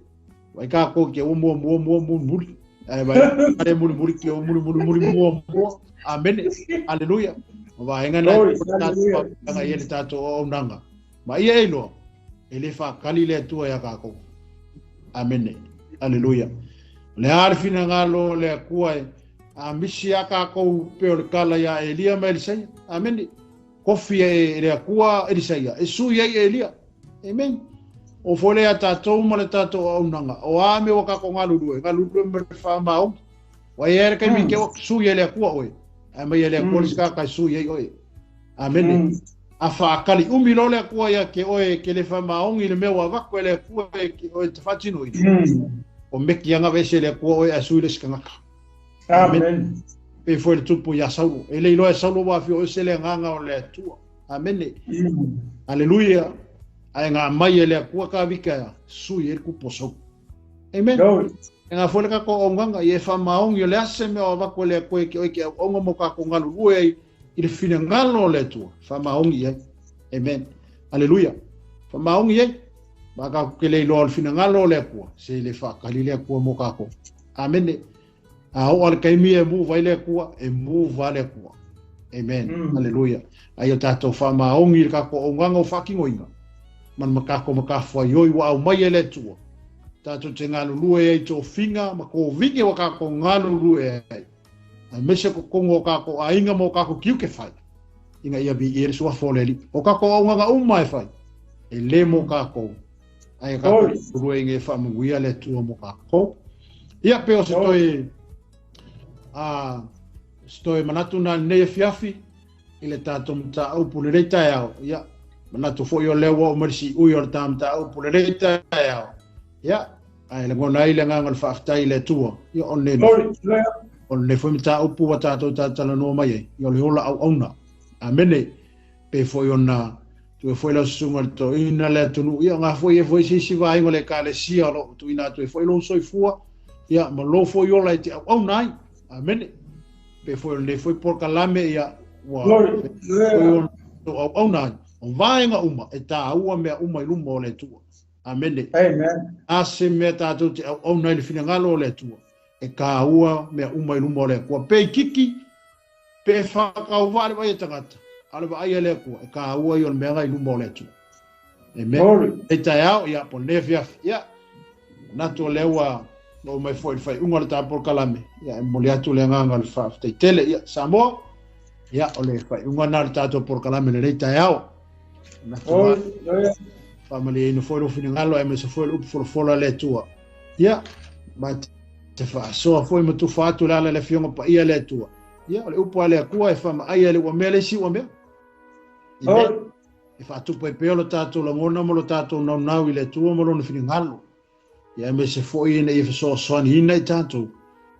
Vai ka ko ke o mua mua mua mua muri. Ai vai ale muri muri ke o muri muri muri mua mua. Amene. Haleluya. Vaenga na nga ia le tatou auaunaga. Ma ia e iloa, e le faakali le Atua ia kākou. Amene. Aleluia. O le a le finagalo o le Atua e a misi a kākou pe o le kala ia Elia ma Elisaia. Amene. Kofi e le Atua Elisaia, e sui ai Elia. Amen. O fo le a tātou ma le tātou auaunaga. O a me wa kākou galulue, galulue ma le whaamaongi. Wa ia le kaimi ke o sui e le Atua oe. Ai mai e le Atua le sika kai sui ai oe. Amene. A whaakali umi lo le Atua ia ke oe ke le whamaongi le mea ua avatu e le Atua e ke oe te whatino i. O meki anga vese le Atua oe a sui le sikangaka. Amen. Pe foi le tupu ia Saulo. E le iloa e Saulo wa whio ese le nganga o le Atua. Amene. Aleluia. Ai ngā mai e le Atua ka vika ia, sui e le kupu o Saulo. Amen. E ngā foi le kako o nganga i e whamaongi o le ase mea o avatu e le Atua e ke oe ke au aunga mo kako ngalulue ai i le finagalo o le Atua. Whamaongi ai. Amen. Aleluia. Whamaongi ai. Ma kako ke le iloa o le finagalo o le Atua. Se le whaakali le Atua mo kako. Amene. A o ale kaimi e mu vai le Atua, e mu va le Atua. Amen. Aleluia. Ai o tātou whamaongi le kako o nganga o whakingoinga. Man makako makafua ioi wa au mai e le Atua. Tātou te ngalulue ai tō finga, ma kō vinge wa kako ngalulue ai. Ai mese ko kongo o kako a inga mō kako kiuke whai. Inga ia bi i ere sua fōleli. O kako au nganga uma e whai. E le mō kako. Ai kako rue inga e whaamunguia le Atua mō kako. Ia pe o se toi a se toi manatu nā nei e fiafi i le tātou mataupu le rei taeao. Ia, manatu foi o lea ua o marisi ui o le tā mataupu le rei taeao. Ia, ai le ngona ai le nganga le whaaftai le Atua. Ia, o ne o le foi mataupu wa tātou tātala noa mai ai. Ia o le ola au auna. Amene, pe foi ona tu e foi lau susunga le toina le atunu. Ia, ngā foi e foi sisi vaenga le ekalesia lo tuina atu e foi lou soifua. Ia, ma lou foi ola e te au auna ai. Amene. Pe foi o le foi polokalame ia ua foi o au auna ai. O vaenga uma e tāua mea uma i luma o le Atua. Amene. Amen. A se mea tātou te au auna i le finagalo o le Atua. E kāua mea uma i luma o le Atua. Pe i kiki, pe e whakauwa le vai e tangata. A le vai e le Atua. E kāua i o le mea ngai luma o le Atua. Amen. E tae ao, ia, po ne fiafi. Ia, natu o lea ua o mai foi le whai unga le tāpol kalame. Ia, e moli atu le nganga le whaaftai tele. Ia, Samoa. Ia, o le whai unga nā le tātou por kalame le rei tae ao. Natu whamali e ino foi lo finangalo e me se foi le upu folofola le Atua. Ia, ma te whaasoa foi ma tufa atu le ala le fionga pa ia le Atua. Ia, o le upu a le Atua e whama ai a le ua mea le si ua mea. E whaatupu e peo lo tātou langona mo lo tātou naunau i le Atua mo lona finangalo. Ia me se foi ina ia whasoasoani ina i tātou.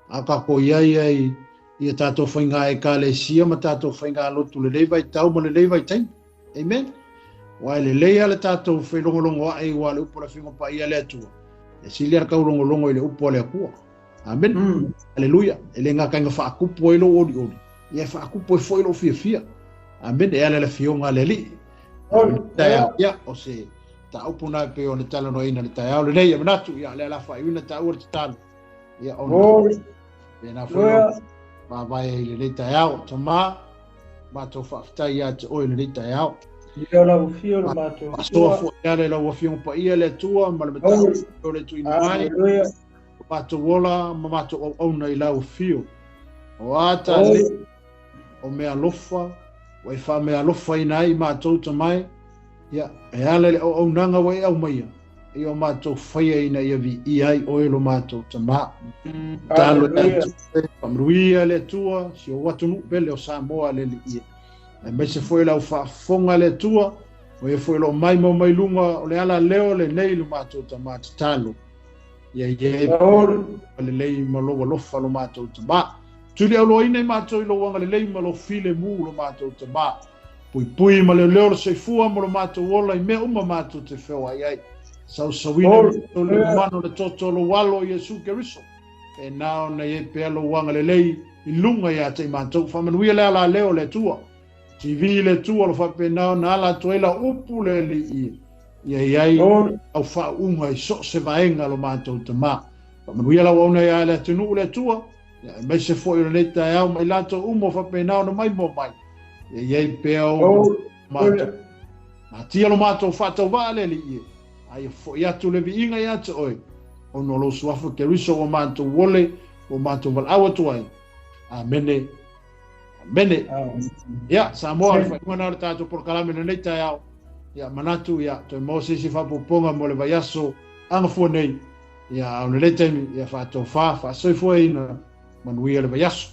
A kako ia ia i ia tātou whainga e ekalesia ma tātou whainga lotu le lei vai tau ma le lei vai taimi. Amen. Wa le lei ale tātou whailongolongo a e wa le upu la whinga pa ia le Atua. E sili ara kaulongolongo i le upu a le Atua. Amen. Aleluia. E le ngā kainga whaakupu ai lo oli oli. Ia e whaakupu e foi lo fia fia. Amen. E ale le fionga le li. Ia, o se ta upu nai pe o le tala no ina le tae ao le nei e manatu. Ia, le ala whai una ta ua te talo. Ia, o na. E nā foi lo. Wā vai e le nei tae ao. Tama, mātou whaaftai ia te oe le nei tae ao. Ia lau fio le mātou. Asoa fo ia le lau afionga pa ia le Atua ma le matau o le tuina mai. O mātou ola ma mātou au auna i lau fio. O ata le o mea alofa, o e wha mea alofa ina ai mātou ta mai. Ia, e ala le au aunanga wa e au maia. E o mātou whaia ina ia vi i ai oe lo mātou ta mā. Talo e Atua, whamruia le Atua, si o watunu pele o Samoa le le ia. E mai se foi lau whaafonga le Atua, o e foi lo mai mau mai lunga o le ala leo le nei lo mātou ta mā te talo. Ia ia e le lei ma lo alofa lo mātou ta mā. Tuli au loa ina i mātou i lo wanga le lei ma lo file mu lo mātou ta mā. Pui pui ma le leo le soifua mo lo mātou ola i mea uma mātou te wheo ai ai. Sau sauina o le mano le toto lo walo Iesu Keriso. E nao na e pea lo wanga le lei i lunga ia te mātou. Whamanuia le ala leo le Atua. TV le Atua lo whape nao na ala atu ai la upu le li i. Ia i ai au faauuga i so o se vaega lo matou Tamā. Faamanuia lau auauna ia le atunuu le Atua, ia aemaise foi o lenei taeao ma i latou uma o faapena ona maimoa mai. Ia i ai pea o matou. Matia lo matou faatauvaa le Alii e, a ia foi atu le viiga ia te oe, ona o lou suafa Keriso ua matou ole, ua matou valaau atu ai. Amene. Amene. Ia, Samoa, le faaiuga na o le tatou polokalame lenei taeao. Ia, manatu, ia, toe maua se isi faaopoopoga mo le vaiaso agafua nei. Ia, a o lenei taimi, ia faatofa, faasoifuaina, manuia le vaiaso.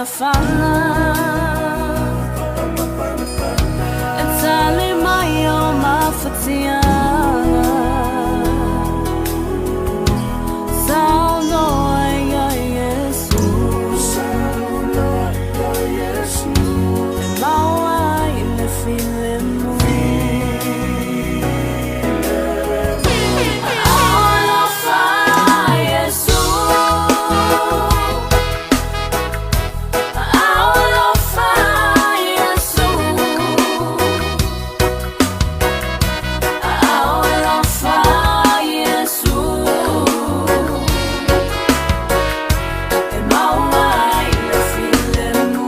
Fana E tali mai o mafatiaga Saunoa ia Iesu E maua ai le filemu Alofa Iesu Alofa Iesu Alofa Iesu E maua ai le filemu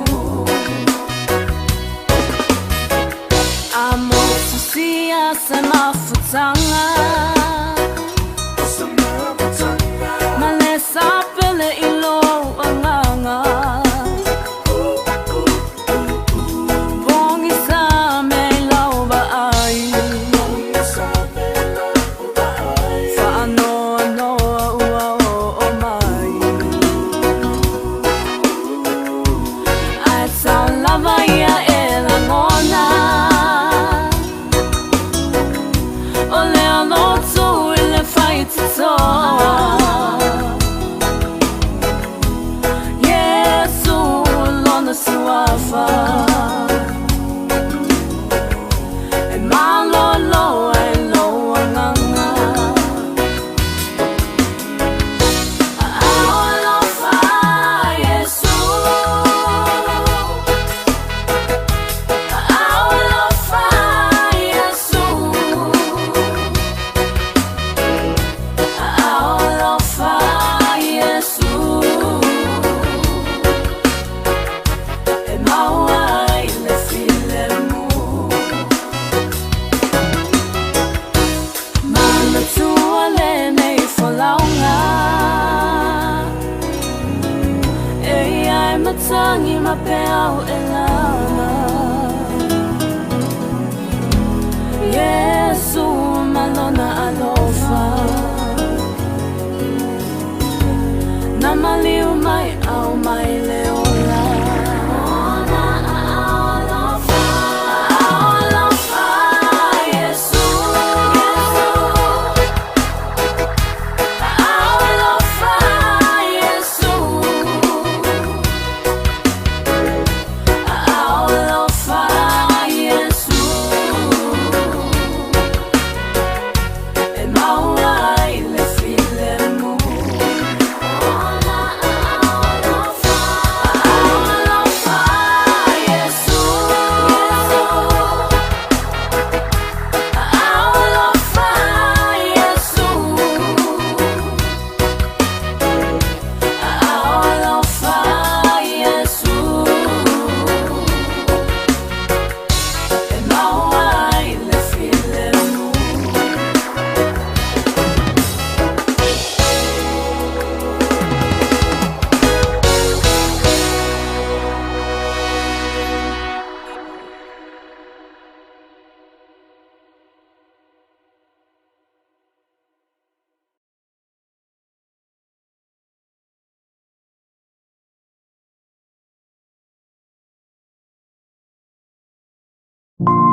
Amotusia se mafutanga Ma le sapele i lou agaga Pogisa mea i lau vaai Faanoanoa ua oo mai Ae tau lava ia e lagona O le alotu i le faitotoa Iesu lona suafa E malolo ai lou agaga Alofa Iesu Alofa Iesu Alofa Iesu E maua ai le filemu Manatua lenei folauga E iai matagi ma peau e laga Iesu ma lona alofa Na maliu mai au mai le ola Alofa Alofa Iesu Alofa Iesu Alofa Iesu Thank you.